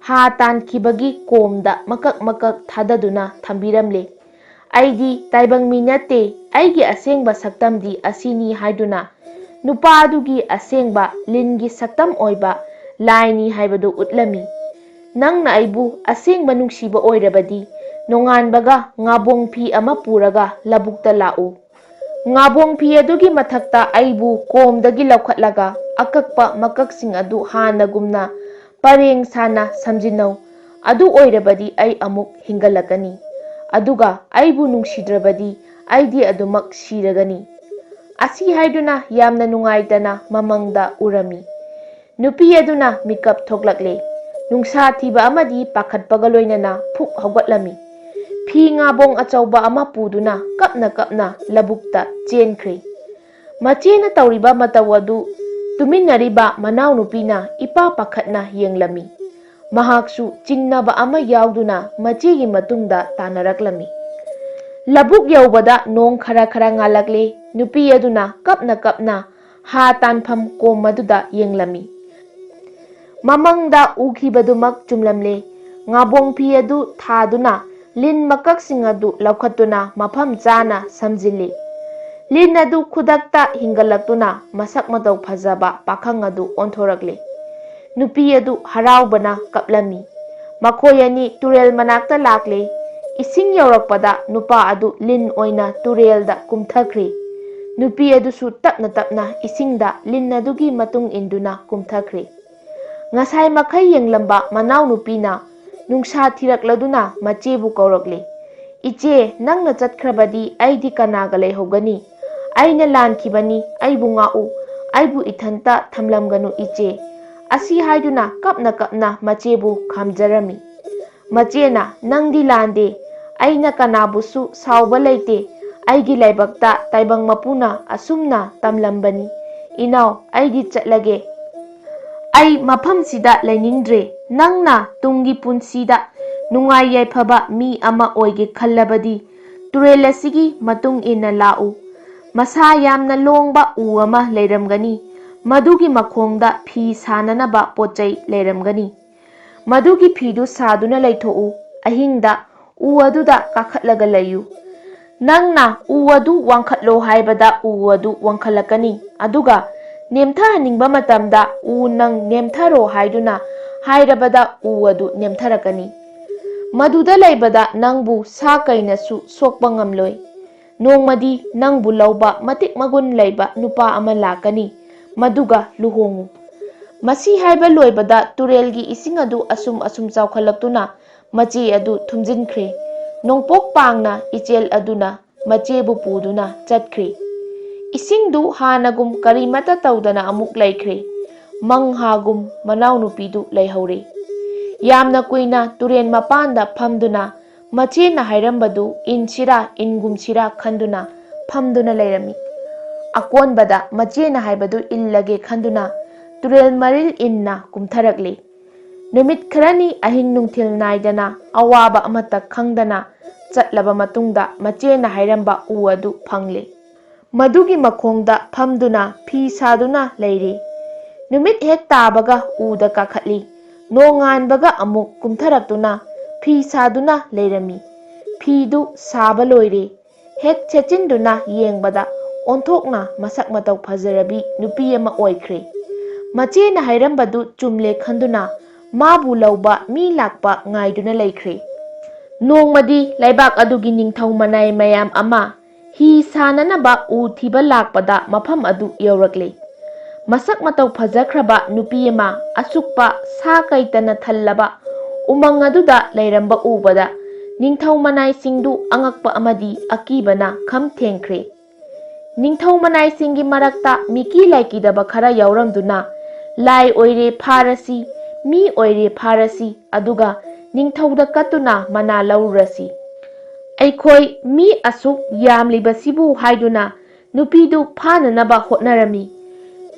ꯍꯥ ꯇꯥꯟꯈꯤꯕꯒꯤ ꯀꯣꯝꯗ ꯃꯀꯛ ꯃꯀꯛ ꯊꯥꯗꯗꯨꯅ ꯊꯝꯕꯤꯔꯝꯂꯦ꯫ ꯑꯩꯗꯤ ꯇꯥꯏꯕꯪ ꯃꯤ ꯅꯠꯇꯦ, ꯑꯩꯒꯤ ꯑꯁꯦꯡꯕ ꯁꯛꯇꯝꯗꯤ ꯑꯁꯤꯅꯤ" ꯍꯥꯏꯗꯨꯅ ꯅꯨꯄꯥ ꯑꯗꯨꯒꯤ ꯑꯁꯦꯡꯕ ꯂꯤꯟꯒꯤ ꯁꯛꯇꯝ ꯑꯣꯏꯕ ꯂꯥꯏꯅꯤ ꯍꯥꯏꯕꯗꯨ ꯎꯠꯂꯝꯃꯤ꯫ "ꯅꯪꯅ ꯑꯩꯕꯨ ꯑꯁꯦꯡꯕ ꯅꯨꯡꯁꯤꯕ ꯑꯣꯏꯔꯕꯗꯤ, ꯅꯣꯡꯉꯥꯟꯕꯒ ꯉꯥꯕꯣꯡ ꯐꯤ ꯑꯃ ꯄꯨꯔꯒ ꯂꯧꯕꯨꯛꯇ ꯂꯥꯛꯎ꯫ ꯉꯥꯕꯣꯡ ꯐꯤ ꯑꯗꯨꯒꯤ ꯃꯊꯛꯇ ꯑꯩꯕꯨ ꯀꯣꯝꯗꯒꯤ ꯂꯧꯈꯠꯂꯒ ꯑꯀꯛꯄ ꯃꯀꯛꯁꯤꯡ ꯑꯗꯨ ꯍꯥꯟꯅꯒꯨꯝꯅ ꯄꯔꯦꯡ ꯁꯥꯅ ꯁꯝꯖꯤꯟꯅꯧ꯫ ꯑꯗꯨ ꯑꯣꯏꯔꯕꯗꯤ ꯑꯩ ꯑꯃꯨꯛ ꯍꯤꯡꯒꯠꯂꯛꯀꯅꯤ꯫ ꯑꯗꯨꯒ ꯑꯩꯕꯨ ꯅꯨꯡꯁꯤꯗ꯭ꯔꯕꯗꯤ ꯑꯩꯗꯤ ꯑꯗꯨꯃꯛ ꯁꯤꯔꯒꯅꯤ"꯫ ꯑꯁꯤ ꯍꯥꯏꯗꯨꯅ ꯌꯥꯝꯅ ꯅꯨꯡꯉꯥꯏꯇꯅ ꯃꯃꯪꯗ ꯎꯔꯝꯃꯤ꯫ ꯅꯨꯄꯤ ꯑꯗꯨꯅ ꯃꯤꯀꯞ ꯊꯣꯛꯂꯛꯂꯦ꯫ ꯅꯨꯡꯁꯥ ꯊꯤꯕ ꯑꯃꯗꯤ ꯄꯥꯈꯠꯄꯒ ꯂꯣꯏꯅꯅ ꯐꯨꯛ ꯍꯧꯒꯠꯂꯝꯃꯤ꯫ ꯐꯤ ꯉꯥꯕꯣꯡ ꯑꯆꯧꯕ ꯑꯃ ꯄꯨꯗꯨꯅ ꯀꯞꯅ ꯀꯞꯅ ꯂꯧꯕꯨꯛꯇ ꯆꯦꯟꯈ꯭ꯔꯦ꯫ ꯃꯆꯦꯅ ꯇꯧꯔꯤꯕ ꯃꯇꯧ ꯑꯗꯨ ꯇꯨꯃꯤꯟꯅꯔꯤꯕ ꯃꯅꯥꯎꯅꯨꯄꯤꯅ ꯏꯄꯥ ꯄꯥꯈꯠꯅ ꯌꯦꯡꯂꯝꯃꯤ꯫ ꯃꯍꯥꯛꯁꯨ ꯆꯤꯡꯅꯕ ꯑꯃ ꯌꯥꯎꯗꯨꯅ ꯃꯆꯦꯒꯤ ꯃꯇꯨꯡꯗ ꯇꯥꯟꯅꯔꯛꯂꯝꯃꯤ꯫ ꯂꯧꯕꯨꯛ ꯌꯧꯕꯗ ꯅꯣꯡ ꯈꯔ ꯈꯔ ꯉꯥꯜꯂꯛꯂꯦ꯫ ꯅꯨꯄꯤ ꯑꯗꯨꯅ ꯀꯞꯅ ꯀꯞꯅ ꯍꯥ ꯇꯥꯟꯐꯝ ꯀꯣꯝ ꯑꯗꯨꯗ ꯌꯦꯡꯂꯝꯃꯤ꯫ ꯃꯃꯪꯗ ꯎꯈꯤꯕꯗꯨꯃꯛ ꯆꯨꯝꯂꯝꯂꯦ꯫ ꯉꯥꯕꯣꯡ ꯐꯤ ꯑꯗꯨ ꯊꯥꯗꯨꯅ ꯂꯤꯟ ꯃꯀꯛꯁꯤꯡ ꯑꯗꯨ ꯂꯧꯈꯠꯇꯨꯅ ꯃꯐꯝ ꯆꯥꯅ ꯁꯝꯖꯤꯜꯂꯤ꯫ ꯂꯤꯟ ꯑꯗꯨ ꯈꯨꯗꯛꯇ ꯍꯤꯡꯒꯠꯂꯛꯇꯨꯅ ꯃꯁꯛ ꯃꯇꯧ ꯐꯖꯕ ꯄꯥꯈꯪ ꯑꯗꯨ ꯑꯣꯟꯊꯣꯔꯛꯂꯦ꯫ ꯅꯨꯄꯤ ꯑꯗꯨ ꯍꯔꯥꯎꯕꯅ ꯀꯞꯂꯝꯃꯤ꯫ ꯃꯈꯣꯏ ꯑꯅꯤ ꯇꯨꯔꯦꯜ ꯃꯅꯥꯛꯇ ꯂꯥꯛꯂꯦ꯫ ꯏꯁꯤꯡ ꯌꯧꯔꯛꯄꯗ ꯅꯨꯄꯥ ꯑꯗꯨ ꯂꯤꯟ ꯑꯣꯏꯅ ꯇꯨꯔꯦꯜꯗ ꯀꯨꯝꯊꯈ꯭ꯔꯦ꯫ ꯅꯨꯄꯤ ꯑꯗꯨꯁꯨ ꯇꯞꯅ ꯇꯞꯅ ꯏꯁꯤꯡꯗ ꯂꯤꯟ ꯑꯗꯨꯒꯤ ꯃꯇꯨꯡ ꯏꯟꯗꯨꯅ ꯀꯨꯝꯊꯈ꯭ꯔꯦ꯫ ꯉꯁꯥꯏ ꯃꯈꯩ ꯌꯦꯡꯂꯝꯕ ꯃꯅꯥꯎꯅꯨꯄꯤꯅ ꯅꯨꯡꯁꯥ ꯊꯤꯔꯛꯂꯗꯨꯅ ꯃꯆꯦꯕꯨ ꯀꯧꯔꯛꯂꯦ꯫ "ꯏꯆꯦ, ꯅꯪꯅ ꯆꯠꯈ꯭ꯔꯕꯗꯤ ꯑꯩꯗꯤ ꯀꯅꯥꯒ ꯂꯩꯍꯧꯒꯅꯤ? ꯑꯩꯅ ꯂꯥꯟꯈꯤꯕꯅꯤ, ꯑꯩꯕꯨ ꯉꯥꯛꯎ, ꯑꯩꯕꯨ ꯏꯊꯟꯇ ꯊꯝꯂꯝꯒꯅꯨ ꯏꯆꯦ"꯫ ꯑꯁꯤ ꯍꯥꯏꯗꯨꯅ ꯀꯞꯅ ꯀꯞꯅ ꯃꯆꯦꯕꯨ ꯈꯥꯝꯖꯔꯝꯃꯤ꯫ ꯃꯆꯦꯅ, "ꯅꯪꯗꯤ ꯂꯥꯟꯗꯦ, ꯑꯩꯅ ꯀꯅꯥꯕꯨꯁꯨ ꯁꯥꯎꯕ ꯂꯩꯇꯦ, ꯑꯩꯒꯤ ꯂꯥꯏꯕꯛꯇ ꯇꯥꯏꯕꯪ ꯃꯄꯨꯅ ꯑꯁꯨꯝꯅ ꯇꯝꯂꯝꯕꯅꯤ꯫ ꯏꯅꯥꯎ, ꯑꯩꯗꯤ ꯆꯠꯂꯒꯦ꯫ ꯑꯩ ꯃꯐꯝꯁꯤꯗ ꯂꯩꯅꯤꯡꯗ꯭ꯔꯦ꯫ ꯅꯪꯅ ꯇꯨꯡꯒꯤ ꯄꯨꯟꯁꯤꯗ ꯅꯨꯡꯉꯥꯏ ꯌꯥꯏꯐꯕ ꯃꯤ ꯑꯃ ꯑꯣꯏꯒꯦ ꯈꯜꯂꯕꯗꯤ ꯇꯨꯔꯦꯜ ꯑꯁꯤꯒꯤ ꯃꯇꯨꯡ ꯏꯟꯅ ꯂꯥꯛꯎ꯫ ꯃꯁꯥ ꯌꯥꯝꯅ ꯂꯣꯡꯕ ꯎ ꯑꯃ ꯂꯩꯔꯝꯒꯅꯤ꯫ ꯃꯗꯨꯒꯤ ꯃꯈꯣꯡꯗ ꯐꯤ ꯁꯥꯅꯅꯕ ꯄꯣꯠ ꯆꯩ ꯂꯩꯔꯝꯒꯅꯤ꯫ ꯃꯗꯨꯒꯤ ꯐꯤꯗꯨ ꯁꯥꯗꯨꯅ ꯂꯩꯊꯣꯛꯎ꯫ ꯑꯍꯤꯡꯗ ꯎ ꯑꯗꯨꯗ ꯀꯥꯈꯠꯂꯒ ꯂꯩꯌꯨ꯫ ꯅꯪꯅ ꯎ ꯑꯗꯨ ꯋꯥꯡꯈꯠꯂꯣ ꯍꯥꯏꯕꯗ ꯎ ꯑꯗꯨ ꯋꯥꯡꯈꯠꯂꯛꯀꯅꯤ, ꯑꯗꯨꯒ ꯅꯦꯝꯊꯍꯟꯅꯤꯡꯕ ꯃꯇꯝꯗ ꯎ ꯅꯪ ꯅꯦꯝꯊꯔꯣ ꯍꯥꯏꯗꯨꯅ ꯍꯥꯏꯔꯕꯗ ꯎ ꯑꯗꯨ ꯅꯦꯝꯊꯔꯛꯀꯅꯤ꯫ ꯃꯗꯨꯗ ꯂꯩꯕꯗ ꯅꯪꯕꯨ ꯁꯥ ꯀꯩꯅꯁꯨ ꯁꯣꯛꯄ ꯉꯝꯂꯣꯏ꯫ ꯅꯣꯡꯃꯗꯤ ꯅꯪꯕꯨ ꯂꯧꯕ ꯃꯇꯤꯛ ꯃꯒꯨꯟ ꯂꯩꯕ ꯅꯨꯄꯥ ꯑꯃ ꯂꯥꯛꯀꯅꯤ, ꯃꯗꯨꯒ ꯂꯨꯍꯣꯡꯉꯨ꯫ ꯃꯁꯤ ꯍꯥꯏꯕ ꯂꯣꯏꯕꯗ ꯇꯨꯔꯦꯜꯒꯤ ꯏꯁꯤꯡ ꯑꯗꯨ ꯑꯁꯨꯝ ꯑꯁꯨꯝ ꯆꯥꯎꯈꯠꯂꯛꯇꯨꯅ ꯃꯆꯦ ꯑꯗꯨ ꯊꯨꯝꯖꯤꯟꯈ꯭ꯔꯦ꯫ ꯅꯣꯡꯄꯣꯛ ꯄꯥꯡꯅ ꯏꯆꯦꯜ ꯑꯗꯨꯅ ꯃꯆꯦꯕꯨ ꯄꯨꯗꯨꯅ ꯆꯠꯈ꯭ꯔꯦ꯫ ꯏꯁꯤꯡꯗꯨ ꯍꯥꯟꯅꯒꯨꯝ ꯀꯔꯤꯃꯠꯇ ꯇꯧꯗꯅ ꯑꯃꯨꯛ ꯂꯩꯈ꯭ꯔꯦ꯫ ꯃꯪꯍꯥꯒꯨꯝ ꯃꯅꯥꯎꯅꯨꯄꯤꯗꯨ ꯂꯩꯍꯧꯔꯦ꯫ ꯌꯥꯝꯅ ꯀꯨꯏꯅ ꯇꯨꯔꯦꯟ ꯃꯄꯥꯟꯗ ꯐꯝꯗꯨꯅ ꯃꯆꯦꯅ ꯍꯥꯏꯔꯝꯕꯗꯨ ꯏꯟꯁꯤꯔꯥ ꯏꯟꯒꯨꯝꯁꯤꯔꯥ ꯈꯟꯗꯨꯅ ꯐꯝꯗꯨꯅ ꯂꯩꯔꯝꯃꯤ꯫ ꯑꯀꯣꯟꯕꯗ ꯃꯆꯦꯅ ꯍꯥꯏꯕꯗꯨ ꯏꯜꯂꯒꯦ ꯈꯟꯗꯨꯅ ꯇꯨꯔꯦꯜ ꯃꯔꯤꯜ ꯏꯟꯅ ꯀꯨꯝꯊꯔꯛꯂꯤ꯫ ꯅꯨꯃꯤꯠ ꯈꯔꯅꯤ ꯑꯍꯤꯡ ꯅꯨꯡꯊꯤꯜ ꯅꯥꯏꯗꯅ ꯑꯋꯥꯕ ꯑꯃꯠꯇ ꯈꯪꯗꯅ ꯆꯠꯂꯕ ꯃꯇꯨꯡꯗ ꯃꯆꯦꯅ ꯍꯥꯏꯔꯝꯕ ꯎ ꯑꯗꯨ ꯐꯪꯂꯦ꯫ ꯃꯗꯨꯒꯤ ꯃꯈꯣꯡꯗ ꯐꯝꯗꯨꯅ ꯐꯤ ꯁꯥꯗꯨꯅ ꯂꯩꯔꯤ꯫ ꯅꯨꯃꯤꯠ ꯍꯦꯛ ꯇꯥꯕꯒ ꯎꯗ ꯀꯥꯈꯠꯂꯤ꯫ ꯅꯣꯡꯉꯥꯟꯕꯒ ꯑꯃꯨꯛ ꯀꯨꯝꯊꯔꯛꯇꯨꯅ ꯐꯤ ꯁꯥꯗꯨꯅ ꯂꯩꯔꯝꯃꯤ꯫ ꯐꯤꯗꯨ ꯁꯥꯕ ꯂꯣꯏꯔꯦ꯫ ꯍꯦꯛ ꯁꯦꯠꯆꯤꯟꯗꯨꯅ ꯌꯦꯡꯕꯗ ꯑꯣꯟꯊꯣꯛꯅ ꯃꯁꯛ ꯃꯇꯧ ꯐꯖꯔꯕꯤ ꯅꯨꯄꯤ ꯑꯃ ꯑꯣꯏꯈ꯭ꯔꯦ꯫ ꯃꯆꯦꯅ ꯍꯥꯏꯔꯝꯕꯗꯨ ꯆꯨꯝꯂꯦ ꯈꯟꯗꯨꯅ ꯃꯥꯕꯨ ꯂꯧꯕ ꯃꯤ ꯂꯥꯛꯄ ꯉꯥꯏꯗꯨꯅ ꯂꯩꯈ꯭ꯔꯦ꯫ ꯅꯣꯡꯃꯗꯤ ꯂꯩꯕꯥꯛ ꯑꯗꯨꯒꯤ ꯅꯤꯡꯊꯧ ꯃꯅꯥꯏ ꯃꯌꯥꯝ ꯑꯃ ꯍꯤ ꯁꯥꯅꯅꯕ ꯎ ꯊꯤꯕ ꯂꯥꯛꯄꯗ ꯃꯐꯝ ꯑꯗꯨ ꯌꯧꯔꯛꯂꯦ꯫ ꯃꯁꯛ ꯃꯇꯧ ꯐꯖꯈ꯭ꯔꯕ ꯅꯨꯄꯤ ꯑꯃ ꯑꯁꯨꯛꯄ ꯁꯥ ꯀꯩꯇꯅ ꯊꯜꯂꯕ ꯎꯃꯪ ꯑꯗꯨꯗ ꯂꯩꯔꯝꯕ ꯎꯕꯗ ꯅꯤꯡꯊꯧ ꯃꯅꯥꯏꯁꯤꯡꯗꯨ ꯑꯉꯛꯄ ꯑꯃꯗꯤ ꯑꯀꯤꯕꯅ ꯈꯝ ꯊꯦꯡꯈ꯭ꯔꯦ꯫ ꯅꯤꯡꯊꯧ ꯃꯅꯥꯏꯁꯤꯡꯒꯤ ꯃꯔꯛꯇ ꯃꯤꯀꯤ ꯂꯥꯏꯀꯤꯗꯕ ꯈꯔ ꯌꯥꯎꯔꯝꯗꯨꯅ ꯂꯥꯏ ꯑꯣꯏꯔꯦ ꯐꯥꯔꯁꯤ, ꯃꯤ ꯑꯣꯏꯔꯦ ꯐꯥꯔꯁꯤ, ꯑꯗꯨꯒ ꯅꯤꯡꯊꯧꯗ ꯀꯠꯇꯨꯅ ꯃꯅꯥ ꯂꯧꯔꯨꯔꯁꯤ꯫ ꯑꯩꯈꯣꯏ ꯃꯤ ꯑꯁꯨꯛ ꯌꯥꯝꯂꯤꯕꯁꯤꯕꯨ ꯍꯥꯏꯗꯨꯅ ꯅꯨꯄꯤꯗꯨ ꯐꯥꯅꯅꯕ ꯍꯣꯠꯅꯔꯝꯃꯤ꯫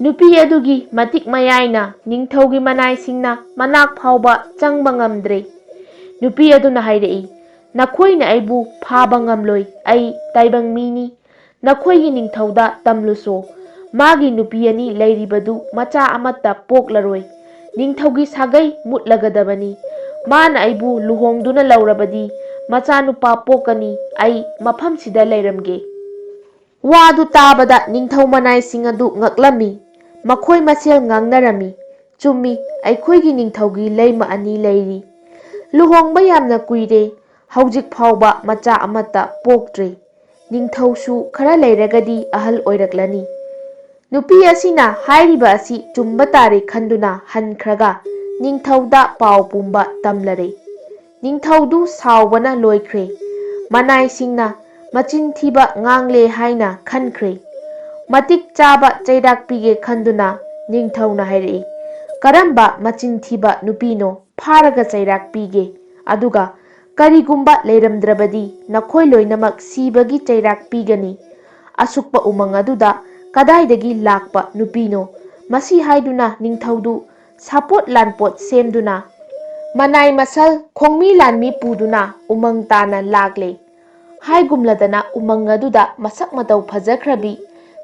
ꯅꯨꯄꯤ ꯑꯗꯨꯒꯤ ꯃꯇꯤꯛ ꯃꯌꯥꯏꯅ ꯅꯤꯡꯊꯧꯒꯤ ꯃꯅꯥꯏꯁꯤꯡꯅ ꯃꯅꯥꯛ ꯐꯥꯎꯕ ꯆꯪꯕ ꯉꯝꯗ꯭ꯔꯦ꯫ ꯅꯨꯄꯤ ꯑꯗꯨꯅ ꯍꯥꯏꯔꯛꯏ, "ꯅꯈꯣꯏꯅ ꯑꯩꯕꯨ ꯐꯥꯕ ꯉꯝꯂꯣꯏ, ꯑꯩ ꯇꯥꯏꯕꯪ ꯃꯤꯅꯤ꯫ ꯅꯈꯣꯏꯒꯤ ꯅꯤꯡꯊꯧꯗ ꯇꯝꯂꯨꯁꯣ꯫ ꯃꯥꯒꯤ ꯅꯨꯄꯤ ꯑꯅꯤ ꯂꯩꯔꯤꯕꯗꯨ ꯃꯆꯥ ꯑꯃꯠꯇ ꯄꯣꯛꯂꯔꯣꯏ꯫ ꯅꯤꯡꯊꯧꯒꯤ ꯁꯥꯒꯩ ꯃꯨꯠꯂꯒꯗꯕꯅꯤ꯫ ꯃꯥꯅ ꯑꯩꯕꯨ ꯂꯨꯍꯣꯡꯗꯨꯅ ꯂꯧꯔꯕꯗꯤ ꯃꯆꯥꯅꯨꯄꯥ ꯄꯣꯛꯀꯅꯤ꯫ ꯑꯩ ꯃꯐꯝꯁꯤꯗ ꯂꯩꯔꯝꯒꯦ꯫" ꯋꯥꯗꯨ ꯇꯥꯕꯗ ꯅꯤꯡꯊꯧ ꯃꯅꯥꯏꯁꯤꯡ ꯑꯗꯨ ꯉꯛꯂꯝꯃꯤ꯫ ꯃꯈꯣꯏ ꯃꯁꯦꯜ ꯉꯥꯡꯅꯔꯝꯃꯤ꯫ ꯆꯨꯝꯃꯤ, ꯑꯩꯈꯣꯏꯒꯤ ꯅꯤꯡꯊꯧꯒꯤ ꯂꯩꯃ ꯑꯅꯤ ꯂꯩꯔꯤ꯫ ꯂꯨꯍꯣꯡꯕ ꯌꯥꯝꯅ ꯀꯨꯏꯔꯦ, ꯍꯧꯖꯤꯛ ꯐꯥꯎꯕ ꯃꯆꯥ ꯑꯃꯠꯇ ꯄꯣꯛꯇ꯭ꯔꯤ꯫ ꯅꯤꯡꯊꯧꯁꯨ ꯈꯔ ꯂꯩꯔꯒꯗꯤ ꯑꯍꯜ ꯑꯣꯏꯔꯛꯂꯅꯤ꯫ ꯅꯨꯄꯤ ꯑꯁꯤꯅ ꯍꯥꯏꯔꯤꯕ ꯑꯁꯤ ꯆꯨꯝꯕ ꯇꯥꯔꯦ ꯈꯟꯗꯨꯅ ꯍꯟꯈ꯭ꯔꯒ ꯅꯤꯡꯊꯧꯗ ꯄꯥꯎ ꯄꯨꯝꯕ ꯇꯝꯂꯔꯦ꯫ ꯅꯤꯡꯊꯧꯗꯨ ꯁꯥꯎꯕꯅ ꯂꯣꯏꯈ꯭ꯔꯦ꯫ ꯃꯅꯥꯏꯁꯤꯡꯅ ꯃꯆꯤꯟ ꯊꯤꯕ ꯉꯥꯡꯂꯦ ꯍꯥꯏꯅ ꯈꯟꯈ꯭ꯔꯦ꯫ ꯃꯇꯤꯛ ꯆꯥꯕ ꯆꯩꯔꯥꯛ ꯄꯤꯒꯦ ꯈꯟꯗꯨꯅ ꯅꯤꯡꯊꯧꯅ ꯍꯥꯏꯔꯛꯏ, "ꯀꯔꯝꯕ ꯃꯆꯤꯟ ꯊꯤꯕ ꯅꯨꯄꯤꯅꯣ? ꯐꯥꯔꯒ ꯆꯩꯔꯥꯛ ꯄꯤꯒꯦ꯫ ꯑꯗꯨꯒ ꯀꯔꯤꯒꯨꯝꯕ ꯂꯩꯔꯝꯗ꯭ꯔꯕꯗꯤ ꯅꯈꯣꯏ ꯂꯣꯏꯅꯃꯛ ꯁꯤꯕꯒꯤ ꯆꯩꯔꯥꯛ ꯄꯤꯒꯅꯤ꯫" ꯑꯁꯨꯛꯄ ꯎꯃꯪ ꯑꯗꯨꯗ ꯀꯗꯥꯏꯗꯒꯤ ꯂꯥꯛꯄ ꯅꯨꯄꯤꯅꯣ? ꯃꯁꯤ ꯍꯥꯏꯗꯨꯅ ꯅꯤꯡꯊꯧꯗꯨ ꯁꯥꯄꯣꯠ ꯂꯥꯟꯄꯣꯠ ꯁꯦꯝꯗꯨꯅ, ꯃꯅꯥꯏ ꯃꯁꯜ ꯈꯣꯡꯃꯤ ꯂꯥꯟꯃꯤ ꯄꯨꯗꯨꯅ ꯎꯃꯪ ꯇꯥꯅ ꯂꯥꯛꯂꯦ꯫ ꯍꯥꯏꯒꯨꯝꯂꯗꯅ ꯎꯃꯪ ꯑꯗꯨꯗ ꯃꯁꯛ ꯃꯇꯧ ꯐꯖꯈ꯭ꯔꯕꯤ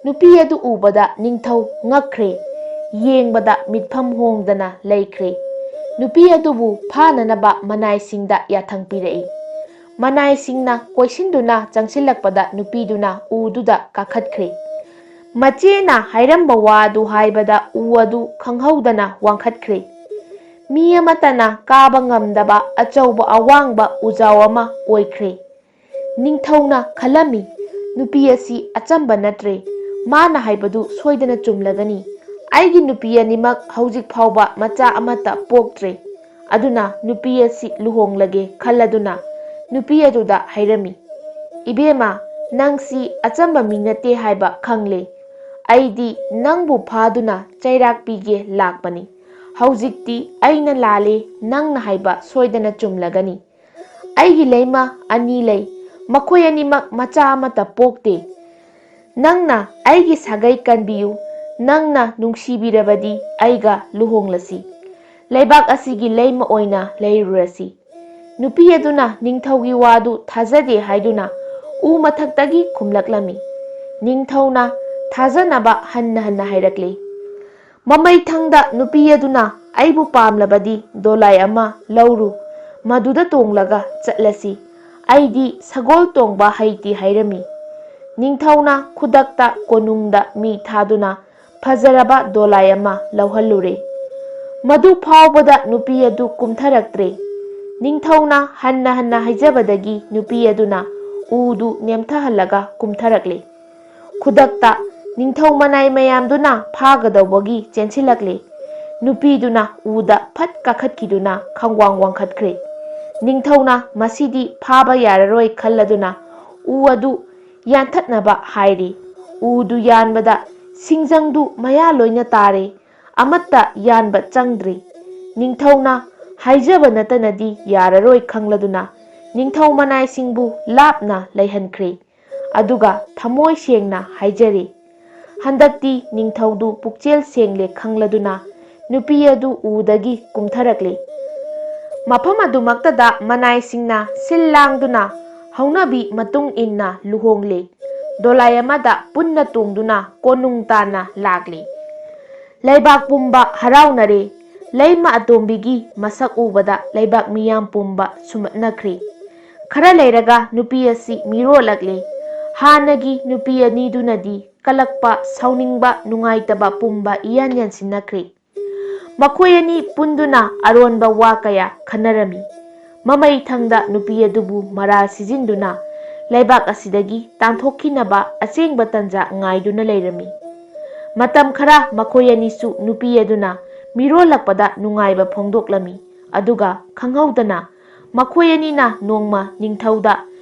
ꯅꯨꯄꯤ ꯑꯗꯨ ꯎꯕꯗ ꯅꯤꯡꯊꯧ ꯉꯛꯈ꯭ꯔꯦ꯫ ꯌꯦꯡꯕꯗ ꯃꯤꯠꯐꯝ ꯍꯣꯡꯗꯅ ꯂꯩꯈ꯭ꯔꯦ꯫ ꯅꯨꯄꯤ ꯑꯗꯨꯕꯨ ꯐꯥꯅꯅꯕ ꯃꯅꯥꯏꯁꯤꯡꯗ ꯌꯥꯊꯪ ꯄꯤꯔꯛꯏ꯫ ꯃꯅꯥꯏꯁꯤꯡꯅ ꯀꯣꯏꯁꯤꯟꯗꯨꯅ ꯆꯪꯁꯤꯜꯂꯛꯄꯗ ꯅꯨꯄꯤꯗꯨꯅ ꯎꯗꯨꯗ ꯀꯥꯈꯠꯈ꯭ꯔꯦ꯫ ꯃꯆꯦꯅ ꯍꯥꯏꯔꯝꯕ ꯋꯥ ꯑꯗꯨ ꯍꯥꯏꯕꯗ ꯎ ꯑꯗꯨ ꯈꯪꯍꯧꯗꯅ ꯋꯥꯡꯈꯠꯈ꯭ꯔꯦ꯫ ꯃꯤ ꯑꯃꯠꯇꯅ ꯀꯥꯕ ꯉꯝꯗꯕ ꯑꯆꯧꯕ ꯑꯋꯥꯡꯕ ꯎꯖꯥꯎ ꯑꯃ ꯑꯣꯏꯈ꯭ꯔꯦ꯫ ꯅꯤꯡꯊꯧꯅ ꯈꯜꯂꯝꯃꯤ, "ꯅꯨꯄꯤ ꯑꯁꯤ ꯑꯆꯝꯕ ꯅꯠꯇ꯭ꯔꯦ꯫ ꯃꯥꯅ ꯍꯥꯏꯕꯗꯨ ꯁꯣꯏꯗꯅ ꯆꯨꯝꯂꯒꯅꯤ꯫ ꯑꯩꯒꯤ ꯅꯨꯄꯤ ꯑꯅꯤꯃꯛ ꯍꯧꯖꯤꯛ ꯐꯥꯎꯕ ꯃꯆꯥ ꯑꯃꯠꯇ ꯄꯣꯛꯇ꯭ꯔꯦ꯫ ꯑꯗꯨꯅ ꯅꯨꯄꯤ ꯑꯁꯤ ꯂꯨꯍꯣꯡꯂꯒꯦ" ꯈꯜꯂꯗꯨꯅ ꯅꯨꯄꯤ ꯑꯗꯨꯗ ꯍꯥꯏꯔꯝꯃꯤ, "ꯏꯕꯦꯝꯃ, ꯅꯪꯁꯤ ꯑꯆꯝꯕ ꯃꯤ ꯅꯠꯇꯦ ꯍꯥꯏꯕ ꯈꯪꯂꯦ꯫ ꯑꯩꯗꯤ ꯅꯪꯕꯨ ꯐꯥꯗꯨꯅ ꯆꯩꯔꯥꯛ ꯄꯤꯒꯦ ꯂꯥꯛꯄꯅꯤ꯫ ꯍꯧꯖꯤꯛꯇꯤ ꯑꯩꯅ ꯂꯥꯜꯂꯦ, ꯅꯪꯅ ꯍꯥꯏꯕ ꯁꯣꯏꯗꯅ ꯆꯨꯝꯂꯒꯅꯤ꯫ ꯑꯩꯒꯤ ꯂꯩꯃ ꯑꯅꯤ ꯂꯩ, ꯃꯈꯣꯏ ꯑꯅꯤꯃꯛ ꯃꯆꯥ ꯑꯃꯠꯇ ꯄꯣꯛꯇꯦ꯫ ꯅꯪꯅ ꯑꯩꯒꯤ ꯁꯥꯒꯩ ꯀꯟꯕꯤꯌꯨ, ꯅꯪꯅ ꯅꯨꯡꯁꯤꯕꯤꯔꯕꯗꯤ ꯑꯩꯒ ꯂꯨꯍꯣꯡꯂꯁꯤ꯫ ꯂꯩꯕꯥꯛ ꯑꯁꯤꯒꯤ ꯂꯩꯃ ꯑꯣꯏꯅ ꯂꯩꯔꯨꯔꯁꯤ꯫" ꯅꯨꯄꯤ ꯑꯗꯨꯅ ꯅꯤꯡꯊꯧꯒꯤ ꯋꯥꯗꯨ ꯊꯥꯖꯗꯦ ꯍꯥꯏꯗꯨꯅ ꯎ ꯃꯊꯛꯇꯒꯤ ꯈꯨꯝꯂꯛꯂꯝꯃꯤ꯫ ꯅꯤꯡꯊꯧꯅ ꯊꯥꯖꯅꯕ ꯍꯟꯅ ꯍꯟꯅ ꯍꯥꯏꯔꯛꯂꯤ꯫ ꯃꯃꯩꯊꯪꯗ ꯅꯨꯄꯤ ꯑꯗꯨꯅ, "ꯑꯩꯕꯨ ꯄꯥꯝꯂꯕꯗꯤ ꯗꯣꯂꯥꯏ ꯑꯃ ꯂꯧꯔꯨ, ꯃꯗꯨꯗ ꯇꯣꯡꯂꯒ ꯆꯠꯂꯁꯤ꯫ ꯑꯩꯗꯤ ꯁꯒꯣꯜ ꯇꯣꯡꯕ ꯍꯩꯇꯦ" ꯍꯥꯏꯔꯝꯃꯤ꯫ ꯅꯤꯡꯊꯧꯅ ꯈꯨꯗꯛꯇ ꯀꯣꯅꯨꯡꯗ ꯃꯤ ꯊꯥꯗꯨꯅ ꯐꯖꯔꯕ ꯗꯣꯂꯥꯏ ꯑꯃ ꯂꯧꯍꯜꯂꯨꯔꯦ꯫ ꯃꯗꯨ ꯐꯥꯎꯕꯗ ꯅꯨꯄꯤ ꯑꯗꯨ ꯀꯨꯝꯊꯔꯛꯇ꯭ꯔꯦ꯫ ꯅꯤꯡꯊꯧꯅ ꯍꯟꯅ ꯍꯟꯅ ꯍꯥꯏꯖꯕꯗꯒꯤ ꯅꯨꯄꯤ ꯑꯗꯨꯅ ꯎꯗꯨ ꯅꯦꯝꯊꯍꯜꯂꯒ ꯀꯨꯝꯊꯔꯛꯂꯦ꯫ ꯈꯨꯗꯛꯇ ꯅꯤꯡꯊꯧ ꯃꯅꯥꯏ ꯃꯌꯥꯝꯗꯨꯅ ꯐꯥꯒꯗꯧꯕꯒꯤ ꯆꯦꯟꯁꯤꯜꯂꯛꯂꯦ꯫ ꯅꯨꯄꯤꯗꯨꯅ ꯎꯗ ꯐꯠ ꯀꯥꯈꯠꯈꯤꯗꯨꯅ ꯈꯪꯋꯥꯡ ꯋꯥꯡꯈꯠꯈ꯭ꯔꯦ꯫ ꯅꯤꯡꯊꯧꯅ ꯃꯁꯤꯗꯤ ꯐꯥꯕ ꯌꯥꯔꯔꯣꯏ ꯈꯜꯂꯗꯨꯅ ꯎ ꯑꯗꯨ ꯌꯥꯟꯊꯠꯅꯕ ꯍꯥꯏꯔꯤ꯫ ꯎꯗꯨ ꯌꯥꯟꯕꯗ ꯁꯤꯡꯖꯪꯗꯨ ꯃꯌꯥ ꯂꯣꯏꯅ ꯇꯥꯔꯦ꯫ ꯑꯃꯠꯇ ꯌꯥꯟꯕ ꯆꯪꯗ꯭ꯔꯤ꯫ ꯅꯤꯡꯊꯧꯅ ꯍꯥꯏꯖꯕ ꯅꯠꯇꯅꯗꯤ ꯌꯥꯔꯔꯣꯏ ꯈꯪꯂꯗꯨꯅ ꯅꯤꯡꯊꯧ ꯃꯅꯥꯏꯁꯤꯡꯕꯨ ꯂꯥꯞꯅ ꯂꯩꯍꯟꯈ꯭ꯔꯦ꯫ ꯑꯗꯨꯒ ꯊꯃꯣꯏ ꯁꯦꯡꯅ ꯍꯥꯏꯖꯔꯤ, ꯍꯟꯗꯛꯇꯤ ꯅꯤꯡꯊꯧꯗꯨ ꯄꯨꯛꯆꯦꯜ ꯁꯦꯡꯂꯦ ꯈꯪꯂꯗꯨꯅ ꯅꯨꯄꯤ ꯑꯗꯨ ꯎꯗꯒꯤ ꯀꯨꯝꯊꯔꯛꯂꯦ꯫ ꯃꯐꯝ ꯑꯗꯨꯃꯛꯇꯗ ꯃꯅꯥꯏꯁꯤꯡꯅ ꯁꯤꯜ ꯂꯥꯡꯗꯨꯅ ꯍꯧꯅꯕꯤ ꯃꯇꯨꯡ ꯏꯟꯅ ꯂꯨꯍꯣꯡꯂꯦ꯫ ꯗꯣꯂꯥꯏ ꯑꯃꯗ ꯄꯨꯟꯅ ꯇꯣꯡꯗꯨꯅ ꯀꯣꯅꯨꯡ ꯇꯥꯟꯅ ꯂꯥꯛꯂꯦ꯫ ꯂꯩꯕꯥꯛ ꯄꯨꯝꯕ ꯍꯔꯥꯎꯅꯔꯦ꯫ ꯂꯩꯃ ꯑꯇꯣꯝꯕꯤꯒꯤ ꯃꯁꯛ ꯎꯕꯗ ꯂꯩꯕꯥꯛ ꯃꯤꯌꯥꯝ ꯄꯨꯝꯕ ꯁꯨꯝꯍꯠꯅꯈ꯭ꯔꯦ꯫ ꯈꯔ ꯂꯩꯔꯒ ꯅꯨꯄꯤ ꯑꯁꯤ ꯃꯤꯔꯣꯜꯂꯛꯂꯦ꯫ ꯍꯥꯟꯅꯒꯤ ꯅꯨꯄꯤ ꯑꯅꯤꯗꯨꯅꯗꯤ ꯀꯂꯛꯄ, ꯁꯥꯎꯅꯤꯡꯕ, ꯅꯨꯡꯉꯥꯏꯇꯕ ꯄꯨꯝꯕ ꯏꯌꯥꯟ ꯌꯥꯟꯁꯤꯟꯅꯈ꯭ꯔꯦ꯫ ꯃꯈꯣꯏ ꯑꯅꯤ ꯄꯨꯟꯗꯨꯅ ꯑꯔꯣꯟꯕ ꯋꯥ ꯀꯌꯥ ꯈꯟꯅꯔꯝꯃꯤ꯫ ꯃꯃꯩ ꯊꯪꯗ ꯅꯨꯄꯤ ꯑꯗꯨꯕꯨ ꯃꯔꯥꯜ ꯁꯤꯖꯤꯟꯗꯨꯅ ꯂꯩꯕꯥꯛ ꯑꯁꯤꯗꯒꯤ ꯇꯥꯟꯊꯣꯛꯈꯤꯅꯕ ꯑꯆꯦꯡꯕ ꯇꯟꯖꯥ ꯉꯥꯏꯗꯨꯅ ꯂꯩꯔꯝꯃꯤ꯫ ꯃꯇꯝ ꯈꯔ ꯃꯈꯣꯏ ꯑꯅꯤꯁꯨ ꯅꯨꯄꯤ ꯑꯗꯨꯅ ꯃꯤꯔꯣꯜꯂꯛꯄꯗ ꯅꯨꯡꯉꯥꯏꯕ ꯐꯣꯡꯗꯣꯛꯂꯝꯃꯤ꯫ ꯑꯗꯨꯒ ꯈꯪꯍꯧꯗꯅ ꯃꯈꯣꯏ ꯑꯅꯤꯅ ꯅꯣꯡꯃ ꯅꯤꯡꯊꯧꯗ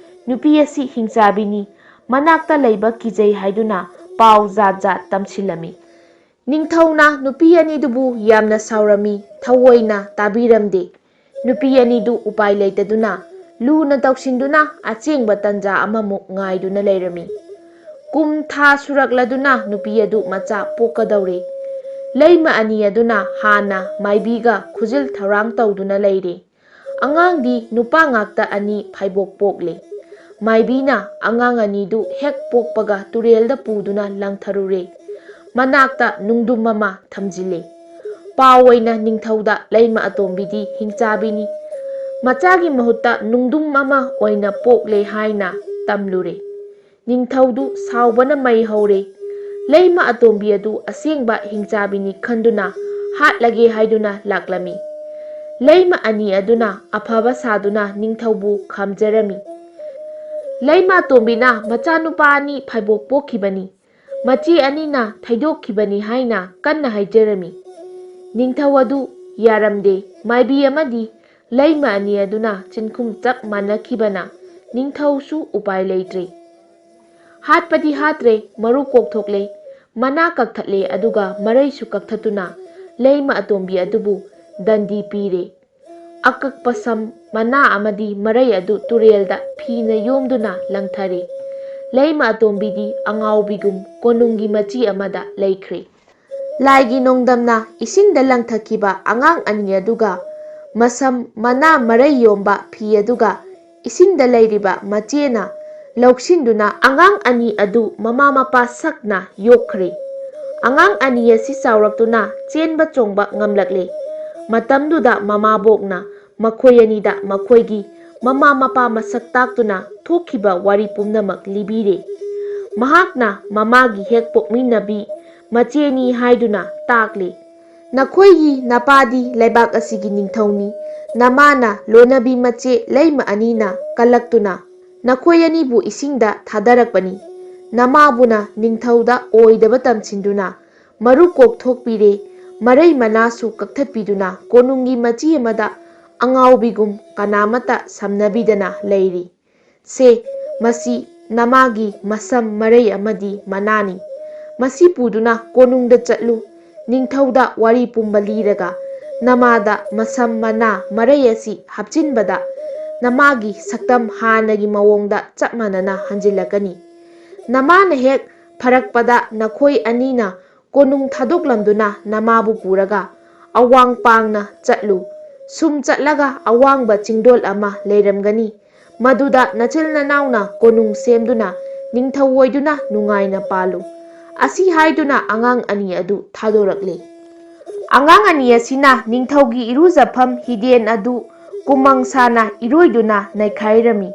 ꯅꯨꯄꯤ ꯑꯁꯤ ꯍꯤꯡꯆꯥꯕꯤꯅꯤ, ꯃꯅꯥꯛꯇ ꯂꯩꯕ ꯀꯤꯖꯩ ꯍꯥꯏꯗꯨꯅ ꯄꯥꯎ ꯖꯥꯠ ꯖꯥꯠ ꯇꯝꯁꯤꯜꯂꯝꯃꯤ꯫ ꯅꯤꯡꯊꯧꯅ ꯅꯨꯄꯤ ꯑꯅꯤꯗꯨꯕꯨ ꯌꯥꯝꯅ ꯁꯥꯎꯔꯝꯃꯤ, ꯊꯑꯣꯏꯅ ꯇꯥꯕꯤꯔꯝꯗꯦ꯫ ꯅꯨꯄꯤ ꯑꯅꯤꯗꯨ ꯎꯄꯥꯏ ꯂꯩꯇꯗꯨꯅ ꯂꯨꯅ ꯇꯧꯁꯤꯟꯗꯨꯅ ꯑꯆꯦꯡꯕ ꯇꯟꯖꯥ ꯑꯃꯃꯨꯛ ꯉꯥꯏꯗꯨꯅ ꯂꯩꯔꯝꯃꯤ꯫ ꯀꯨꯝ ꯊꯥ ꯁꯨꯔꯛꯂꯗꯨꯅ ꯅꯨꯄꯤ ꯑꯗꯨ ꯃꯆꯥ ꯄꯣꯛꯀꯗꯧꯔꯦ꯫ ꯂꯩꯃ ꯑꯅꯤ ꯑꯗꯨꯅ ꯍꯥꯟꯅ ꯃꯥꯏꯕꯤꯒ ꯈꯨꯖꯤꯜ ꯊꯧꯔꯥꯡ ꯇꯧꯗꯨꯅ ꯂꯩꯔꯦ꯫ ꯑꯉꯥꯡꯗꯤ ꯅꯨꯄꯥ ꯉꯥꯛꯇ ꯑꯅꯤ ꯐꯥꯏꯕꯣꯛ ꯄꯣꯛꯂꯦ꯫ ꯃꯥꯏꯕꯤꯅ ꯑꯉꯥꯡ ꯑꯅꯤꯗꯨ ꯍꯦꯛ ꯄꯣꯛꯄꯒ ꯇꯨꯔꯦꯜꯗ ꯄꯨꯗꯨꯅ ꯂꯪꯊꯔꯨꯔꯦ꯫ ꯃꯅꯥꯛꯇ ꯅꯨꯡꯗꯨꯝ ꯑꯃ ꯊꯝꯖꯤꯜꯂꯦ꯫ ꯄꯥꯎ ꯑꯣꯏꯅ ꯅꯤꯡꯊꯧꯗ ꯂꯩꯃ ꯑꯇꯣꯝꯕꯤꯗꯤ ꯍꯤꯡꯆꯥꯕꯤꯅꯤ, ꯃꯆꯥꯒꯤ ꯃꯍꯨꯠꯇ ꯅꯨꯡꯗꯨꯝ ꯑꯃ ꯑꯣꯏꯅ ꯄꯣꯛꯂꯦ ꯍꯥꯏꯅ ꯇꯝꯂꯨꯔꯦ꯫ ꯅꯤꯡꯊꯧꯗꯨ ꯁꯥꯎꯕꯅ ꯃꯩ ꯍꯧꯔꯦ꯫ ꯂꯩꯃ ꯑꯇꯣꯝꯕꯤ ꯑꯗꯨ ꯑꯁꯦꯡꯕ ꯍꯤꯡꯆꯥꯕꯤꯅꯤ ꯈꯟꯗꯨꯅ ꯍꯥꯠꯂꯒꯦ ꯍꯥꯏꯗꯨꯅ ꯂꯥꯛꯂꯝꯃꯤ꯫ ꯂꯩꯃ ꯑꯅꯤ ꯑꯗꯨꯅ ꯑꯐꯕ ꯁꯥꯗꯨꯅ ꯅꯤꯡꯊꯧꯕꯨ ꯈꯥꯝꯖꯔꯝꯃꯤ꯫ ꯂꯩꯃ ꯑꯇꯣꯝꯕꯤꯅ ꯃꯆꯥꯅꯨꯄꯥ ꯑꯅꯤ ꯐꯥꯏꯕꯣꯛ ꯄꯣꯛꯈꯤꯕꯅꯤ, ꯃꯆꯦ ꯑꯅꯤꯅ ꯊꯩꯗꯣꯛꯈꯤꯕꯅꯤ ꯍꯥꯏꯅ ꯀꯟꯅ ꯍꯥꯏꯖꯔꯝꯃꯤ꯫ ꯅꯤꯡꯊꯧ ꯑꯗꯨ ꯌꯥꯔꯝꯗꯦ꯫ ꯃꯥꯏꯕꯤ ꯑꯃꯗꯤ ꯂꯩꯃ ꯑꯅꯤ ꯑꯗꯨꯅ ꯆꯤꯟꯈꯨꯝ ꯆꯞ ꯃꯥꯟꯅꯈꯤꯕꯅ ꯅꯤꯡꯊꯧꯁꯨ ꯎꯄꯥꯏ ꯂꯩꯇ꯭ꯔꯦ꯫ ꯍꯥꯠꯄꯗꯤ ꯍꯥꯠꯇ꯭ꯔꯦ, ꯃꯔꯨ ꯀꯣꯛꯊꯣꯛꯂꯦ, ꯃꯅꯥ ꯀꯛꯊꯠꯂꯦ, ꯑꯗꯨꯒ ꯃꯔꯩꯁꯨ ꯀꯛꯊꯠꯇꯨꯅ ꯂꯩꯃ ꯑꯇꯣꯝꯕꯤ ꯑꯗꯨꯕꯨ ꯗꯟꯗꯤ ꯄꯤꯔꯦ꯫ ꯑꯀꯛꯄ ꯁꯝ, ꯃꯅꯥ ꯑꯃꯗꯤ ꯃꯔꯩ ꯑꯗꯨ ꯇꯨꯔꯦꯜꯗ ꯐꯤꯅ ꯌꯣꯝꯗꯨꯅ ꯂꯪꯊꯔꯦ꯫ ꯂꯩꯃ ꯑꯇꯣꯝꯕꯤꯗꯤ ꯑꯉꯥꯎꯕꯤꯒꯨꯝ ꯀꯣꯅꯨꯡꯒꯤ ꯃꯆꯤ ꯑꯃꯗ ꯂꯩꯈ꯭ꯔꯦ꯫ ꯂꯥꯏꯒꯤ ꯅꯣꯡꯗꯝꯅ ꯏꯁꯤꯡꯗ ꯂꯪꯊꯈꯤꯕ ꯑꯉꯥꯡ ꯑꯅꯤ ꯑꯗꯨꯒ ꯃꯁꯝ, ꯃꯅꯥ, ꯃꯔꯩ ꯌꯣꯝꯕ ꯐꯤ ꯑꯗꯨꯒ ꯏꯁꯤꯡꯗ ꯂꯩꯔꯤꯕ ꯃꯆꯦꯅ ꯂꯧꯁꯤꯟꯗꯨꯅ ꯑꯉꯥꯡ ꯑꯅꯤ ꯑꯗꯨ ꯃꯃꯥ ꯃꯄꯥ ꯁꯛꯅ ꯌꯣꯛꯈ꯭ꯔꯦ꯫ ꯑꯉꯥꯡ ꯑꯅꯤ ꯑꯁꯤ ꯆꯥꯎꯔꯛꯇꯨꯅ ꯆꯦꯟꯕ ꯆꯣꯡꯕ ꯉꯝꯂꯛꯂꯦ꯫ ꯃꯇꯝꯗꯨꯗ ꯃꯃꯥꯕꯣꯛꯅ ꯃꯈꯣꯏ ꯑꯅꯤꯗ ꯃꯈꯣꯏꯒꯤ ꯃꯃꯥ ꯃꯄꯥ ꯃꯁꯛ ꯇꯥꯛꯇꯨꯅ ꯊꯣꯛꯈꯤꯕ ꯋꯥꯔꯤ ꯄꯨꯝꯅꯃꯛ ꯂꯤꯕꯤꯔꯦ꯫ ꯃꯍꯥꯛꯅ ꯃꯃꯥꯒꯤ ꯍꯦꯛ ꯄꯣꯛꯃꯤꯟꯅꯕꯤ ꯃꯆꯦꯅꯤ ꯍꯥꯏꯗꯨꯅ ꯇꯥꯛꯂꯦ꯫ "ꯅꯈꯣꯏꯒꯤ ꯅꯄꯥꯗꯤ ꯂꯩꯕꯥꯛ ꯑꯁꯤꯒꯤ ꯅꯤꯡꯊꯧꯅꯤ꯫ ꯅꯃꯥꯅ ꯂꯣꯟꯅꯕꯤ ꯃꯆꯦ ꯂꯩꯃ ꯑꯅꯤꯅ ꯀꯜꯂꯛꯇꯨꯅ ꯅꯈꯣꯏ ꯑꯅꯤꯕꯨ ꯏꯁꯤꯡꯗ ꯊꯥꯗꯔꯛꯄꯅꯤ꯫ ꯅꯃꯥꯕꯨꯅ ꯅꯤꯡꯊꯧꯗ ꯑꯣꯏꯗꯕ ꯇꯝꯁꯤꯟꯗꯨꯅ ꯃꯔꯨ ꯀꯣꯛꯊꯣꯛꯄꯤꯔꯦ꯫ ꯃꯔꯩ ꯃꯅꯥꯁꯨ ꯀꯛꯊꯠꯄꯤꯗꯨꯅ ꯀꯣꯅꯨꯡꯒꯤ ꯃꯆꯤ ꯑꯃꯗ ꯑꯉꯥꯎꯕꯤꯒꯨꯝ ꯀꯅꯥꯃꯠꯇ ꯁꯝꯅꯕꯤꯗꯅ ꯂꯩꯔꯤ꯫ ꯁꯦ, ꯃꯁꯤ ꯅꯃꯥꯒꯤ ꯃꯁꯝ ꯃꯔꯩ ꯑꯃꯗꯤ ꯃꯅꯥꯅꯤ꯫ ꯃꯁꯤ ꯄꯨꯗꯨꯅ ꯀꯣꯅꯨꯡꯗ ꯆꯠꯂꯨ꯫ ꯅꯤꯡꯊꯧꯗ ꯋꯥꯔꯤ ꯄꯨꯝꯕ ꯂꯤꯔꯒ ꯅꯃꯥꯗ ꯃꯁꯝ ꯃꯅꯥ ꯃꯔꯩ ꯑꯁꯤ ꯍꯥꯞꯆꯤꯟꯕꯗ ꯅꯃꯥꯒꯤ ꯁꯛꯇꯝ ꯍꯥꯟꯅꯒꯤ ꯃꯑꯣꯡꯗ ꯆꯞ ꯃꯥꯟꯅꯅ ꯍꯟꯖꯤꯜꯂꯛꯀꯅꯤ꯫ ꯅꯃꯥꯅ ꯍꯦꯛ ꯐꯔꯛꯄꯗ ꯅꯈꯣꯏ ꯑꯅꯤꯅ ꯀꯣꯅꯨꯡ ꯊꯥꯗꯣꯛꯂꯝꯗꯨꯅ ꯅꯃꯥꯕꯨ ꯄꯨꯔꯒ ꯑꯋꯥꯡ ꯄꯥꯡꯅ ꯆꯠꯂꯨ꯫ ꯁꯨꯝ ꯆꯠꯂꯒ ꯑꯋꯥꯡꯕ ꯆꯤꯡꯗꯣꯜ ꯑꯃ ꯂꯩꯔꯝꯒꯅꯤ꯫ ꯃꯗꯨꯗ ꯅꯆꯤꯜ ꯅꯅꯥꯎꯅ ꯀꯣꯅꯨꯡ ꯁꯦꯝꯗꯨꯅ ꯅꯤꯡꯊꯧ ꯑꯣꯏꯗꯨꯅ ꯅꯨꯡꯉꯥꯏꯅ ꯄꯥꯜꯂꯨ꯫" ꯑꯁꯤ ꯍꯥꯏꯗꯨꯅ ꯑꯉꯥꯡ ꯑꯅꯤ ꯑꯗꯨ ꯊꯥꯗꯣꯔꯛꯂꯦ꯫ ꯑꯉꯥꯡ ꯑꯅꯤ ꯑꯁꯤꯅ ꯅꯤꯡꯊꯧꯒꯤ ꯏꯔꯨꯖꯐꯝ ꯍꯤꯗꯦꯟ ꯑꯗꯨ ꯀꯨꯃꯪ ꯁꯥꯅ ꯏꯔꯣꯏꯗꯨꯅ ꯅꯩꯈꯥꯏꯔꯝꯃꯤ꯫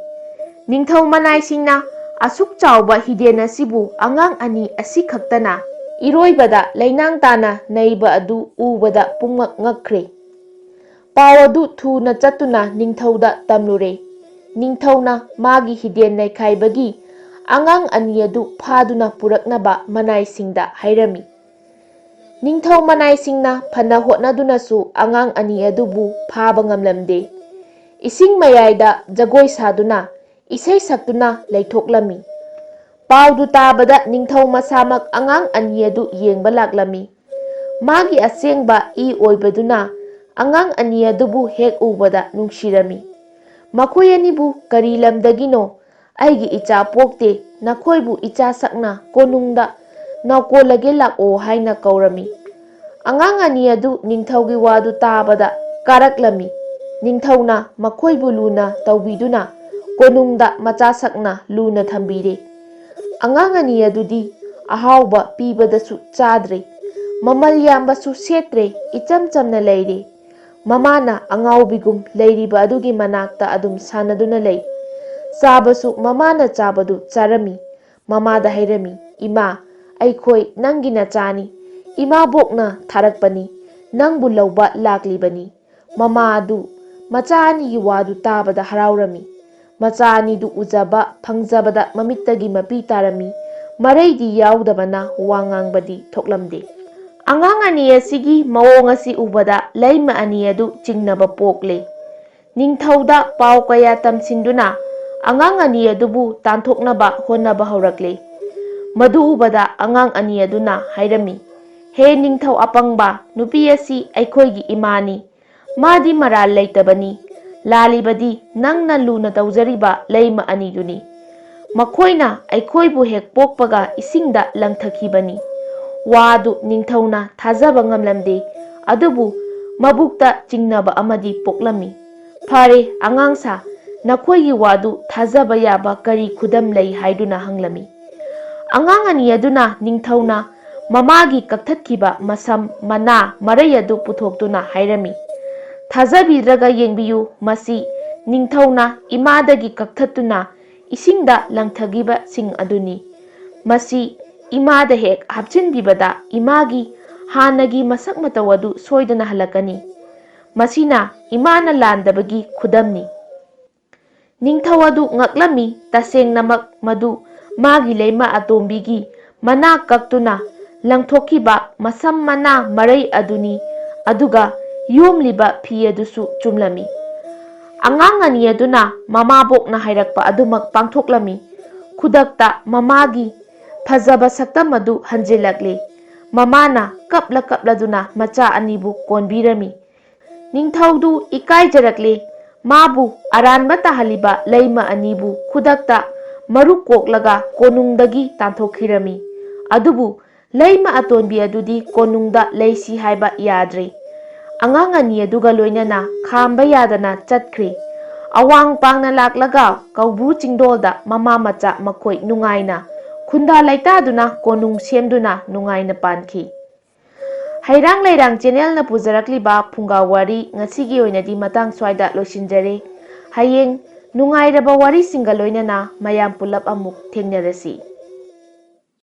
ꯅꯤꯡꯊꯧ ꯃꯅꯥꯏꯁꯤꯡꯅ ꯑꯁꯨꯛ ꯆꯥꯎꯕ ꯍꯤꯗꯦꯟ ꯑꯁꯤꯕꯨ ꯑꯉꯥꯡ ꯑꯅꯤ ꯑꯁꯤꯈꯛꯇꯅ ꯏꯔꯣꯏꯕꯗ ꯂꯩꯅꯥꯡ ꯇꯥꯅ ꯅꯩꯕ ꯑꯗꯨ ꯎꯕꯗ ꯄꯨꯝꯉꯛ ꯉꯛꯈ꯭ꯔꯦ꯫ ꯄꯥꯎ ꯑꯗꯨ ꯊꯨꯅ ꯆꯠꯇꯨꯅ ꯅꯤꯡꯊꯧꯗ ꯇꯝꯂꯨꯔꯦ꯫ ꯅꯤꯡꯊꯧꯅ ꯃꯥꯒꯤ ꯍꯤꯗꯦꯟ ꯅꯩꯈꯥꯏꯕꯒꯤ ꯑꯉꯥꯡ ꯑꯅꯤ ꯑꯗꯨ ꯐꯥꯗꯨꯅ ꯄꯨꯔꯛꯅꯕ ꯃꯅꯥꯏꯁꯤꯡꯗ ꯍꯥꯏꯔꯝꯃꯤ꯫ ꯅꯤꯡꯊꯧ ꯃꯅꯥꯏꯁꯤꯡꯅ ꯐꯅ ꯍꯣꯠꯅꯗꯨꯅꯁꯨ ꯑꯉꯥꯡ ꯑꯅꯤ ꯑꯗꯨꯕꯨ ꯐꯥꯕ ꯉꯝꯂꯝꯗꯦ꯫ ꯏꯁꯤꯡ ꯃꯌꯥꯏꯗ ꯖꯒꯣꯏ ꯁꯥꯗꯨꯅ, ꯏꯁꯩ ꯁꯛꯇꯨꯅ ꯂꯩꯊꯣꯛꯂꯝꯃꯤ꯫ ꯄꯥꯎꯗꯨ ꯇꯥꯕꯗ ꯅꯤꯡꯊꯧ ꯃꯁꯥꯃꯛ ꯑꯉꯥꯡ ꯑꯅꯤ ꯑꯗꯨ ꯌꯦꯡꯕ ꯂꯥꯛꯂꯝꯃꯤ꯫ ꯃꯥꯒꯤ ꯑꯁꯦꯡꯕ ꯏ ꯑꯣꯏꯕꯗꯨꯅ ꯑꯉꯥꯡ ꯑꯅꯤ ꯑꯗꯨꯕꯨ ꯍꯦꯛ ꯎꯕꯗ ꯅꯨꯡꯁꯤꯔꯝꯃꯤ꯫ ꯃꯈꯣꯏ ꯑꯅꯤꯕꯨ ꯀꯔꯤ ꯂꯝꯗꯒꯤꯅꯣ? ꯑꯩꯒꯤ ꯏꯆꯥ ꯄꯣꯛꯇꯦ, ꯅꯈꯣꯏꯕꯨ ꯏꯆꯥ ꯁꯛꯅ ꯀꯣꯅꯨꯡꯗ ꯅꯥꯎꯀꯣꯜꯂꯒꯦ ꯂꯥꯛꯑꯣ ꯍꯥꯏꯅ ꯀꯧꯔꯝꯃꯤ꯫ ꯑꯉꯥꯡ ꯑꯅꯤ ꯑꯗꯨ ꯅꯤꯡꯊꯧꯒꯤ ꯋꯥꯗꯨ ꯇꯥꯕꯗ ꯀꯥꯔꯛꯂꯝꯃꯤ꯫ ꯅꯤꯡꯊꯧꯅ ꯃꯈꯣꯏꯕꯨ ꯂꯨꯅ ꯇꯧꯕꯤꯗꯨꯅ ꯀꯣꯅꯨꯡꯗ ꯃꯆꯥ ꯁꯛꯅ ꯂꯨꯅ ꯊꯝꯕꯤꯔꯦ꯫ ꯑꯉꯥꯡ ꯑꯅꯤ ꯑꯗꯨꯗꯤ ꯑꯍꯥꯎꯕ ꯄꯤꯕꯗꯁꯨ ꯆꯥꯗ꯭ꯔꯦ, ꯃꯃꯜ ꯌꯥꯝꯕꯁꯨ ꯁꯦꯠꯇ꯭ꯔꯦ, ꯏꯆꯝ ꯆꯝꯅ ꯂꯩꯔꯦ꯫ ꯃꯃꯥꯅ ꯑꯉꯥꯎꯕꯤꯒꯨꯝ ꯂꯩꯔꯤꯕ ꯑꯗꯨꯒꯤ ꯃꯅꯥꯛꯇ ꯑꯗꯨꯝ ꯁꯥꯟꯅꯗꯨꯅ ꯂꯩ꯫ ꯆꯥꯕꯁꯨ ꯃꯃꯥꯅ ꯆꯥꯕꯗꯨ ꯆꯥꯔꯝꯃꯤ꯫ ꯃꯃꯥꯗ ꯍꯥꯏꯔꯝꯃꯤ, "ꯏꯃꯥ, ꯑꯩꯈꯣꯏ ꯅꯪꯒꯤ ꯅꯆꯥꯅꯤ꯫ ꯏꯃꯥꯕꯣꯛꯅ ꯊꯥꯔꯛꯄꯅꯤ꯫ ꯅꯪꯕꯨ ꯂꯧꯕ ꯂꯥꯛꯂꯤꯕꯅꯤ꯫" ꯃꯃꯥ ꯑꯗꯨ ꯃꯆꯥ ꯑꯅꯤꯒꯤ ꯋꯥꯗꯨ ꯇꯥꯕꯗ ꯍꯔꯥꯎꯔꯝꯃꯤ꯫ ꯃꯆꯥ ꯑꯅꯤꯗꯨ ꯎꯖꯕ ꯐꯪꯖꯕꯗ ꯃꯃꯤꯠꯇꯒꯤ ꯃꯄꯤ ꯇꯥꯔꯝꯃꯤ꯫ ꯃꯔꯩꯗꯤ ꯌꯥꯎꯗꯕꯅ ꯋꯥ ꯉꯥꯡꯕꯗꯤ ꯊꯣꯛꯂꯝꯗꯦ꯫ ꯑꯉꯥꯡ ꯑꯅꯤ ꯑꯁꯤꯒꯤ ꯃꯑꯣꯡ ꯑꯁꯤ ꯎꯕꯗ ꯂꯩꯃ ꯑꯅꯤ ꯑꯗꯨ ꯆꯤꯡꯅꯕ ꯄꯣꯛꯂꯦ꯫ ꯅꯤꯡꯊꯧꯗ ꯄꯥꯎ ꯀꯌꯥ ꯇꯝꯁꯤꯟꯗꯨꯅ ꯑꯉꯥꯡ ꯑꯅꯤ ꯑꯗꯨꯕꯨ ꯇꯥꯟꯊꯣꯛꯅꯕ ꯍꯣꯠꯅꯕ ꯍꯧꯔꯛꯂꯦ꯫ ꯃꯗꯨ ꯎꯕꯗ ꯑꯉꯥꯡ ꯑꯅꯤ ꯑꯗꯨꯅ ꯍꯥꯏꯔꯝꯃꯤ, "ꯍꯦ ꯅꯤꯡꯊꯧ ꯑꯄꯪꯕ, ꯅꯨꯄꯤ ꯑꯁꯤ ꯑꯩꯈꯣꯏꯒꯤ ꯏꯃꯥꯅꯤ꯫ ꯃꯥꯗꯤ ꯃꯔꯥꯜ ꯂꯩꯇꯕꯅꯤ꯫ ꯂꯥꯜꯂꯤꯕꯗꯤ ꯅꯪꯅ ꯂꯨꯅ ꯇꯧꯖꯔꯤꯕ ꯂꯩꯃ ꯑꯅꯤꯗꯨꯅꯤ꯫ ꯃꯈꯣꯏꯅ ꯑꯩꯈꯣꯏꯕꯨ ꯍꯦꯛ ꯄꯣꯛꯄꯒ ꯏꯁꯤꯡꯗ ꯂꯪꯊꯈꯤꯕꯅꯤ꯫ ꯋꯥꯗꯨ ꯅꯤꯡꯊꯧꯅ ꯊꯥꯖꯕ ꯉꯝꯂꯝꯗꯦ, ꯑꯗꯨꯕꯨ ꯃꯕꯨꯛꯇ ꯆꯤꯡꯅꯕ ꯑꯃꯗꯤ ꯄꯣꯛꯂꯝꯃꯤ꯫ ꯐꯔꯦ, ꯑꯉꯥꯡꯁꯥ, ꯅꯈꯣꯏꯒꯤ ꯋꯥꯗꯨ ꯊꯥꯖꯕ ꯌꯥꯕ ꯀꯔꯤ ꯈꯨꯗꯝ ꯂꯩ?" ꯍꯥꯏꯗꯨꯅ ꯍꯪꯂꯝꯃꯤ꯫ ꯑꯉꯥꯡ ꯑꯅꯤ ꯑꯗꯨꯅ ꯅꯤꯡꯊꯧꯅ ꯃꯃꯥꯒꯤ ꯀꯛꯊꯠꯈꯤꯕ ꯃꯁꯝ, ꯃꯅꯥ, ꯃꯔꯩ ꯑꯗꯨ ꯄꯨꯊꯣꯛꯇꯨꯅ ꯍꯥꯏꯔꯝꯃꯤ꯫ "ꯊꯥꯖꯕꯤꯗ꯭ꯔꯒ ꯌꯦꯡꯕꯤꯌꯨ, ꯃꯁꯤ ꯅꯤꯡꯊꯧꯅ ꯏꯃꯥꯗꯒꯤ ꯀꯛꯊꯠꯇꯨꯅ ꯏꯁꯤꯡꯗ ꯂꯪꯊꯈꯤꯕꯁꯤꯡ ꯑꯗꯨꯅꯤ꯫ ꯃꯁꯤ ꯏꯃꯥꯗ ꯍꯦꯛ ꯍꯥꯞꯆꯤꯟꯕꯤꯕꯗ ꯏꯃꯥꯒꯤ ꯍꯥꯟꯅꯒꯤ ꯃꯁꯛ ꯃꯇꯧ ꯑꯗꯨ ꯁꯣꯏꯗꯅ ꯍꯜꯂꯛꯀꯅꯤ꯫ ꯃꯁꯤꯅ ꯏꯃꯥꯅ ꯂꯥꯟꯗꯕꯒꯤ ꯈꯨꯗꯝꯅꯤ꯫ ꯅꯤꯡꯊꯧ ꯑꯗꯨ ꯉꯛꯂꯝꯃꯤ, ꯇꯁꯦꯡꯅꯃꯛ ꯃꯗꯨ ꯃꯥꯒꯤ ꯂꯩꯃ ꯑꯇꯣꯝꯕꯤꯒꯤ ꯃꯅꯥ ꯀꯛꯇꯨꯅ ꯂꯪꯊꯣꯛꯈꯤꯕ ꯃꯁꯝ ꯃꯅꯥ ꯃꯔꯩ ꯑꯗꯨꯅꯤ, ꯑꯗꯨꯒ ꯌꯣꯝꯂꯤꯕ ꯐꯤ ꯑꯗꯨꯁꯨ ꯆꯨꯝꯂꯝꯃꯤ꯫ ꯑꯉꯥꯡ ꯑꯅꯤ ꯑꯗꯨꯅ ꯃꯃꯥꯕꯣꯛꯅ ꯍꯥꯏꯔꯛꯄ ꯑꯗꯨꯃꯛ ꯄꯥꯡꯊꯣꯛꯂꯝꯃꯤ꯫ ꯈꯨꯗꯛꯇ ꯃꯃꯥꯒꯤ ꯐꯖꯕ ꯁꯛꯇꯝ ꯑꯗꯨ ꯍꯟꯖꯤꯜꯂꯛꯂꯤ꯫ ꯃꯃꯥꯅ ꯀꯞꯂ ꯀꯞꯂꯗꯨꯅ ꯃꯆꯥ ꯑꯅꯤꯕꯨ ꯀꯣꯟꯕꯤꯔꯝꯃꯤ꯫ ꯅꯤꯡꯊꯧꯗꯨ ꯏꯀꯥꯏꯖꯔꯛꯂꯦ꯫ ꯃꯥꯕꯨ ꯑꯔꯥꯟꯕ ꯇꯥꯍꯜꯂꯤꯕ ꯂꯩꯃ ꯑꯅꯤꯕꯨ ꯈꯨꯗꯛꯇ ꯃꯔꯨ ꯀꯣꯛꯂꯒ ꯀꯣꯅꯨꯡꯗꯒꯤ ꯇꯥꯟꯊꯣꯛꯈꯤꯔꯝꯃꯤ꯫ ꯑꯗꯨꯕꯨ ꯂꯩꯃ ꯑꯇꯣꯟꯕꯤ ꯑꯗꯨꯗꯤ ꯀꯣꯅꯨꯡꯗ ꯂꯩꯁꯤ ꯍꯥꯏꯕ ꯌꯥꯗ꯭ꯔꯦ꯫ ꯑꯉꯥꯡ ꯑꯅꯤ ꯑꯗꯨꯒ ꯂꯣꯏꯅꯅ ꯈꯥꯝꯕ ꯌꯥꯗꯅ ꯆꯠꯈ꯭ꯔꯦ꯫ ꯑꯋꯥꯡ ꯄꯥꯡꯅ ꯂꯥꯛꯂꯒ ꯀꯧꯕ꯭ꯔꯨ ꯆꯤꯡꯗꯣꯜꯗ ꯃꯃꯥ ꯃꯆꯥ ꯃꯈꯣꯏ ꯅꯨꯡꯉꯥꯏꯅ ꯈꯨꯟꯗꯥ ꯂꯩꯇꯥꯗꯨꯅ ꯀꯣꯅꯨꯡ ꯁꯦꯝꯗꯨꯅ ꯅꯨꯡꯉꯥꯏꯅ ꯄꯥꯟꯈꯤ꯫ ꯍꯩꯔꯥꯡ ꯂꯩꯔꯥꯡ ꯆꯦꯅꯦꯜꯅ ꯄꯨꯖꯔꯛꯂꯤꯕ ꯐꯨꯡꯒꯥ ꯋꯥꯔꯤ ꯉꯁꯤꯒꯤ ꯑꯣꯏꯅꯗꯤ ꯃꯇꯥꯡ ꯁ꯭ꯋꯥꯏꯗ ꯂꯣꯏꯁꯤꯟꯖꯔꯦ꯫ ꯍꯌꯦꯡ ꯅꯨꯡꯉꯥꯏꯔꯕ ꯋꯥꯔꯤꯁꯤꯡꯒ ꯂꯣꯏꯅꯅ ꯃꯌꯥꯝ ꯄꯨꯂꯞ ꯑꯃꯨꯛ ꯊꯦꯡꯅꯔꯁꯤ꯫